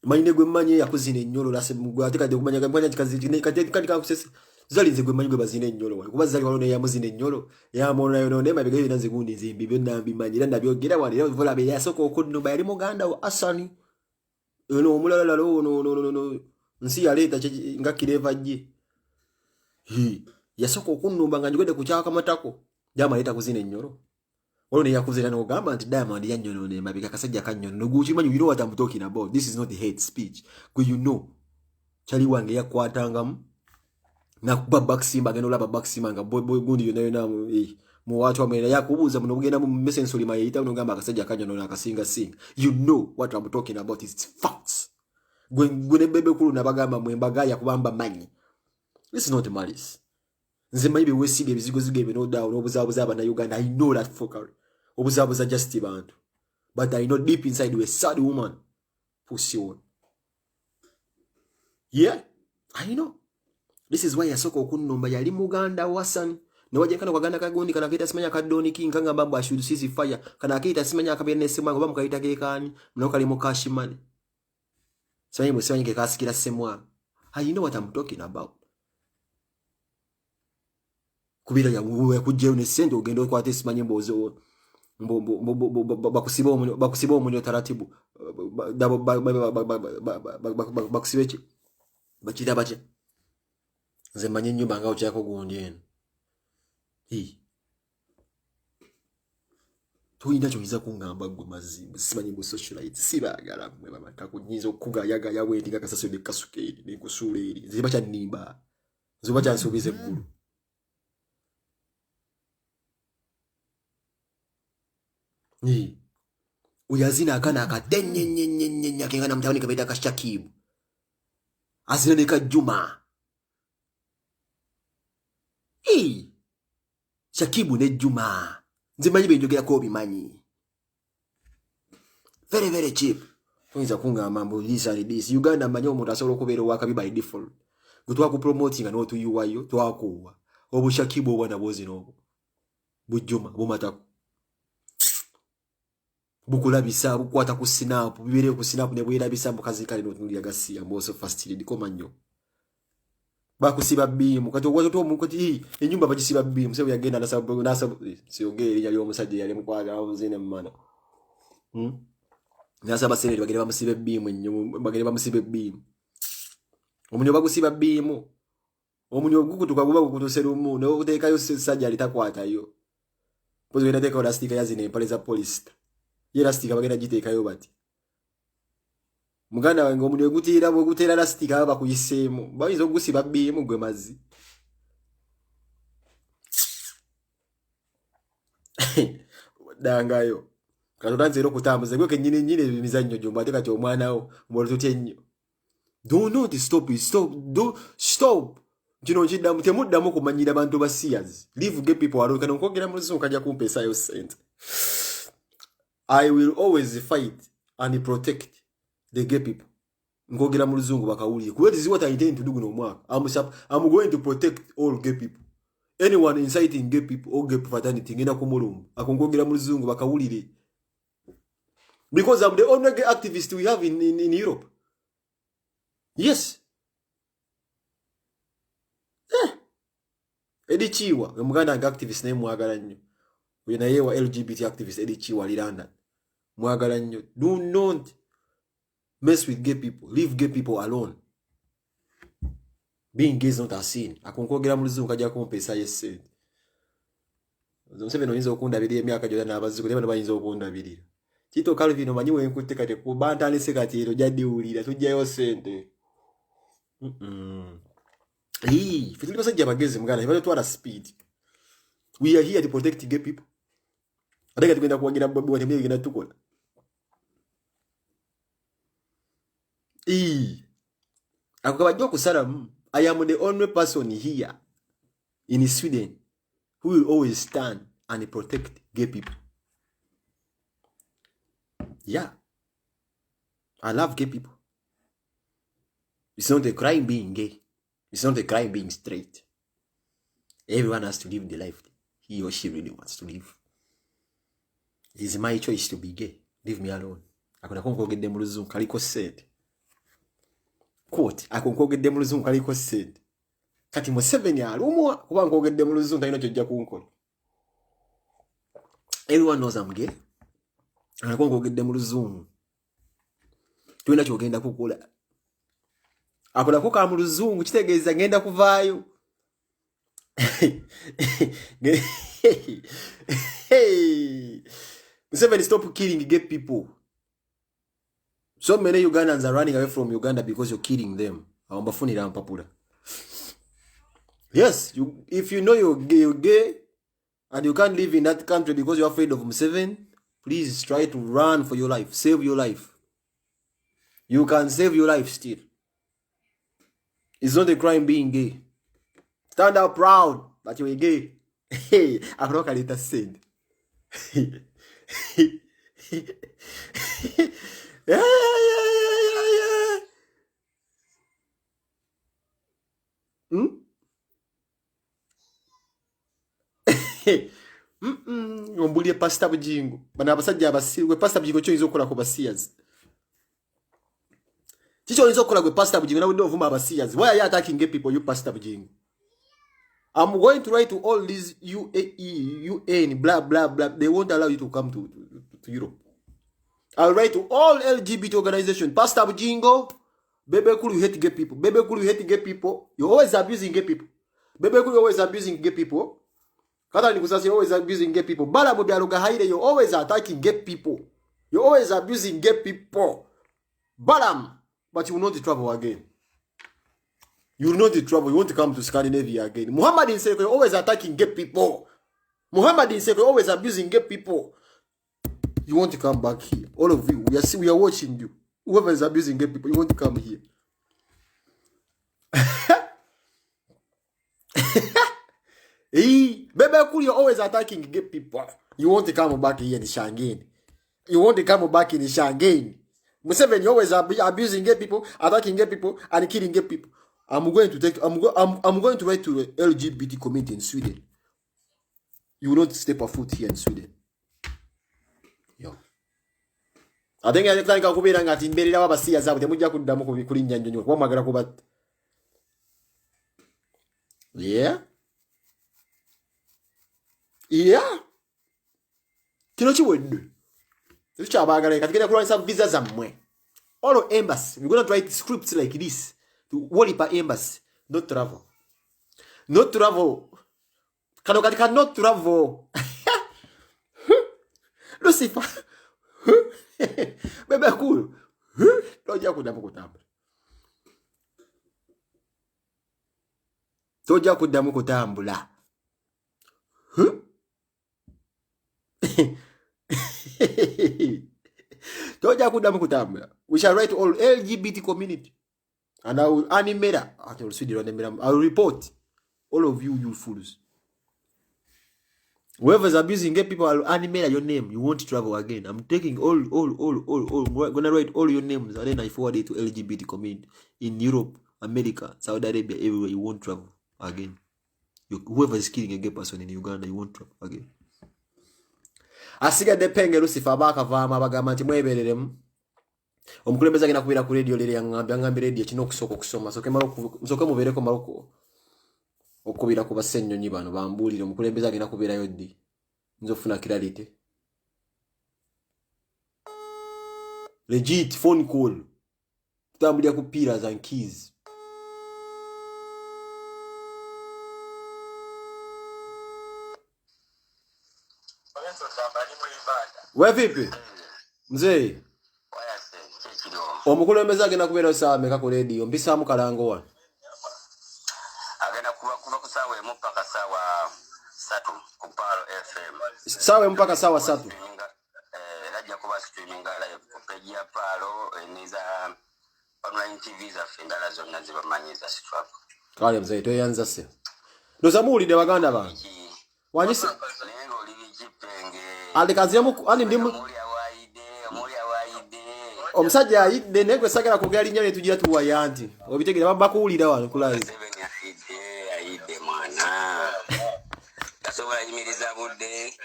manyi ne gwe mmanyi yakuzina ennyolo gwe ate kadde okumanya manya nti kati kakusese Zali nze gwe mmanyi gwe bazina ennyolo wano kuba Zali waliwo neyamuzina ennyolo yamonayono naye mabega byonna nze gundi nze mbi byonna mbimanyi era nabyogera wano era olaba eyasooka okunnumba yali muganda wo Asani ono omulala lala ono nsi yaleeta nga kireva gye yasooka okunnumba nga njogedde ku kyakamatako Diamond yeta kuzina ennyolo waliwo neyakuze era n'ogamba nti Diamond yannyonoona emabega akasajja kannyonoona gwe okimanyi you know what I'm talking about this is not hate speech gwe you know Kyali wange yakwatangamu nakuba bakisimba, agenda olaba bakisimba nga gundi yonna yonna muwatu amwena yakubuuza muno bugenda mu mesensoli mayeyita nogamba akasajja kanyonona akasinga singa. You know what I'm talking about is facts. Gwe ne Bebe Cool nabagamba mwe mbagaya kubamba manyi. This is not malice. Nze manyi bye weesiga ebizigozigo ebyo n'odaawo n'obuzaabuza Abannayuganda. I know that fuckery. Obuzaabuza just bantu. But I know deep inside you're a sad woman. Pussy one. Yeah, I know. This is why yasooka okunnumba yali muganda Wasani. Newajja kano kaganda kagundi kana akayita simanya ka Don King kangamba mbu I should cease fire. Kana akayita simanya akabeera ne Ssemwanga oba mukayita keekaani muno kali mu cash money. Simanyi bwe simanyi ke kaasikira Ssemwanga. I know what I'm talking about. Kubira yakugjayo ne ssente ogenda okwata esimanyi mboozi bakusiba omunyo taratibu bakusiba ki bakiyita batya nze mmanyi ennyumba nga okyako gundi eno. Tolina kyoyinza kuŋŋamba ggwe mazzi simanyi bu socialite sibaagala mmwe bamatako nyinza okukugayagaya bwenti nga kasasiro ne kasuka eri nenkusuula eri nze bakyannimba nze bakyansuubiza eggulu. Oyo azina akaana akatenyenyenyenyenye akengana mutabani kabeeta ka Shakibu azina ne ka Juma. Shakibu ne Juma nze manyi benjogerako obimanyi. Very very cheap. Toyinza kungamba mbu this and this. Uganda manyi omuntu asobola okubeera owakabi by default. Gwe twakupromotinga n'otuyiwayo twakuwa obushakibu obwana bwozina obwo bujjuma bumatako bukulabisa bukwata ku sinapu bibeere ku sinapu ne bwerabisa mukazi kale n'otunulira gasiya mboso fast lead koma nnyo bakusiba biimu kati okwata enyumba bagisiba biimu sebo yagenda nasaba nasaba siyogere erinnya ly'omusajja yali mukwata amuzine mumana nasaba seneri bagende bamusibe biimu ennyumba bagende bamusibe biimu omunyo bagusiba biimu omunyo gukutuka guba gukutuse lumu n'okuteekayo sajja litakwatayo mpozi bagenda teekayo lastika ya zino empale za polisita ye lastika bagenda giteekayo bati muganda wange omunyo gutiira bwe guteera lastika baba bakuyiseemu bayinza okugusiba biimu gwe mazzi dangayo kati otandise era okutambuza gwe kennyini nnyini ebyo emizannyo gyo ate kati omwana wo mbola tutya ennyo. Do not stop it. Stop. Do stop. Kino nkiddamu temuddamu kumanyira bantu ba Sears. Leave gay people alone. Kano nkwogera mu luzungu kajja kumpeesaayo ssente. I will always fight and protect the gay people. Nkwogera mu luzungu bakawulire. Kuba it is what I intend to do guno omwaka. I'm going to protect all gay people. Anyone inciting gay people or gay fraternity ngenda kumulumba. Ako nkwogera mu luzungu bakawulire. Because I'm the only gay activist we have in Europe. Yes. Eddie Kiwa, omuganda nga activist naye mwagala nnyo. Oyo naye wa LGBT activist Eddie Kiwa ali London. Mwagala nnyo. Do not mess with gay people. Leave gay people alone. Being gay is not a sin. Akunkwogera mu luzungu kajja kumpeesa ye ssente. Museveni oyinza okundabirira emyaka gyonna n'abazzukulu naye bano bayinza okundabirira. Tito Calvin omanyi wenkutte kati kuba ntandise kati ero jaddiwulira tujjayo ssente. Ffe tuli basajja bagezi muganda tebatutwala speed. We are here to protect gay people. Ate nga tugenda kuwagira Bobi Wine temugenda tukola. Ako kabajja okusalamu. I am the only person here in Sweden who will always stand and protect gay people. Yeah. I love gay people. It's not a crime being gay. It's not a crime being straight. Everyone has to live the life he or she really wants to live. It is my choice to be gay. Leave me alone. Ako nako nkwogedde mu luzungu kaliko ssente. Quote, ako nkwogedde mu luzungu kaliko ssente. Kati Museveni alumwa kuba nkwogedde mu luzungu talina kyojja kunkola. Everyone knows I'm gay. Ako nkwogedde mu luzungu. Tolina kyogenda kukola. Ako nako ka mu luzungu kitegeeza ngenda kuvaayo. Museveni, stop killing gay people. So many Ugandans are running away from Uganda because you're killing them. Awo mbafunira mpapula. Yes, you, if you know you're gay, you're gay and you can't live in that country because you're afraid of Museveni, please try to run for your life. Save your life. You can save your life still. It's not a crime being gay. Stand up proud that you're gay. Hey, akono kaleta sente. Yeah, yeah, yeah, yeah. Hmm? Ombulye Pastor Bujingo. Bano abasajja abasiru gwe Pastor Bujingo kyoyinza okukola ku basiyazi. Kiki oyinza okukola gwe Pastor Bujingo nawudde ovuma abasiyazi. Why are you attacking gay people, you Pastor Bujingo? I'm going to write to all these UAE, UN, blah, blah, blah. They won't allow you to come to Europe. I'll write to all LGBT organizations. Pastor Bujingo, Bebe Cool, you hate gay people. Bebe Cool, you hate gay people. You're always abusing gay people. Bebe Cool, you're always abusing gay people. Katani Kusasi, you're always abusing gay people. Balamu Byarugahaire, you're always attacking gay people. You're always abusing gay people. Balam, but you will not travel again. You will not travel. You won't come to Scandinavia again. Muhammad Inseko, you're always attacking gay people. Muhammad Inseko, you're always abusing gay people. You won't come back here. All of you, we are watching you. Whoever is abusing gay people, you won't come here. Hey, Bebe Cool, you're always attacking gay people. You won't come back here in Shangin. You won't come back in Shangin. Museveni, you're always abusing gay people, attacking gay people, and killing gay people. I'm going to take. I'm, go, I'm going to write to the LGBT community in Sweden. You will not step a foot here in Sweden. Yo. Ate nga kutandika kubeera nga ati mbeererawo abasiya zaabwe temujja kuddamu kulinnya nnyonyi kuba mwagala kubatta. Yeah. Yeah. Kino kiwedde. Tetukyabaagala kati genda kulwanyisa visa zammwe. All embassy. We're going to write scripts like this. To Wolipa embassy. Not travel. Not travel. Kano kati cannot travel. Lucifer. Bebe cool. Tojja kuddamu kutambula. Tojja kuddamu kutambula. Tojja kuddamu kutambula. We shall write all LGBT community. And I will animera. Ate oluswidi lwanemera. I will report all of you, you fools. Whoever is abusing gay people, I will animate your name. You won't travel again. I'm taking all. I'm gonna write all your names and then I forward it to LGBT community in Europe, America, Saudi Arabia, everywhere. You won't travel again. Whoever is killing a gay person in Uganda, you won't travel again. Asigadde Penge Lucifer abaakavaamu abagamba nti mwebereremu. Omukulembeze agenda kubeera ku radio leero yaŋŋambye, aŋŋambye radio kirina okusooka okusoma. Nsooke mubeereko male okukubira ku bassennyonyi bano bambuulire omukulembeze agenda kubeerayo ddi. Nza okufuna clarity. Legit phone call. Tutambulira ku pillars and keys. We vipi? Mzee. Omukulembeze agenda kubeerayo ssaawa mmeka ku leediyo? Mpisaamu kalango wano. Agenda kuba kuva ku ssaawa emu paka ssaawa ssatu ku Pearl FM. Ssaawa emu paka ssaawa ssatu. Era ajja kuba streaminga live ku page ya Pearl neza online TV zaffe endala zonna ze bamanyi eza Strap. Kale mzee tweyanza ssebo. Ndoza muwulidde baganda bange. Wanyise. Naye ng'oli biki Penge? Ali kaziremu ani ndimu. Omusajja ayidde naye gwe sagala kwogera linnya lye tugira tuwaya nti obitegere bakuwulira wano ku live. Ayidde mwana. Tasobola yimiriza budde,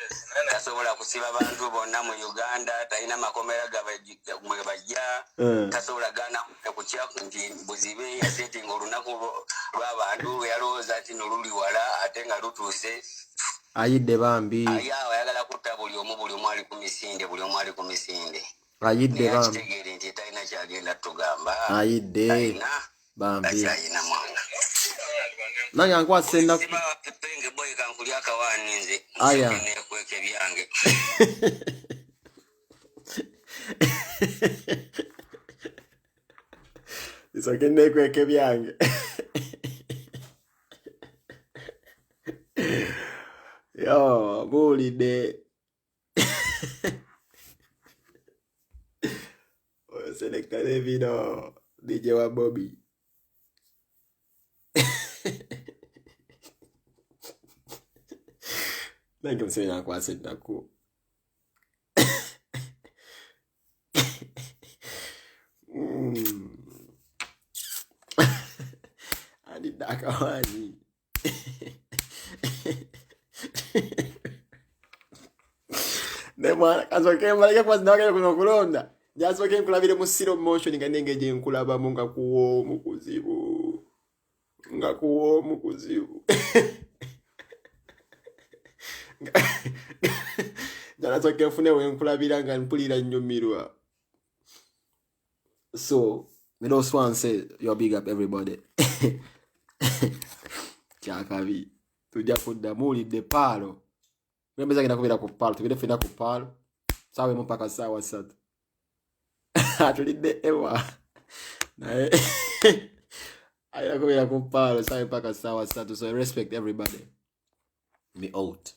tasobola kusiba bantu bonna mu Uganda, talina makomera mwe bajja, tasobola gaana kukya nti buzibe yasetinga olunaku lw'abantu yalowooza nti no luli wala ate nga lutuuse. Ayidde bambi. Ali awo ayagala kutta buli omu, buli omu ali ku misinde, buli omu ali ku misinde. Ayidde bambi. Akitegeere nti talina kyagenda tugamba. Ayidde bambi. Takyalina mwana. Nange ankwasa ennaku. Penge boy kankulya akawaani nze. Aya. Nekweka ebyange. Nsooke neekweka ebyange. Yo, buulidde. Oyo Selector Davido, DJ wa Bobby. Nange Museveni ankwasa ennaku. Andidde akawaanyi. Ne mwana kasooke mbaleke kuba zinawagenda kuno okulonda. Njasooke nkulabire mu slow motion nga nenge gye nkulabamu nga kuwoomu kuzibu. Nga kuwoomu kuzibu. Njala nfune we nkulabira nga mpulira nnyumirwa. So, me those one say yo big up everybody. Kyakabi. Tujja kudda muwulidde paalo. Mulembeza agenda kubeera ku paalo, tugende ffenna ku paalo. Ssaawa 1 mpaka ssaawa 3. Atulidde ewa. Naye alina kubeera ku paalo ssaawa 1 mpaka ssaawa 3. So I respect everybody. Me out.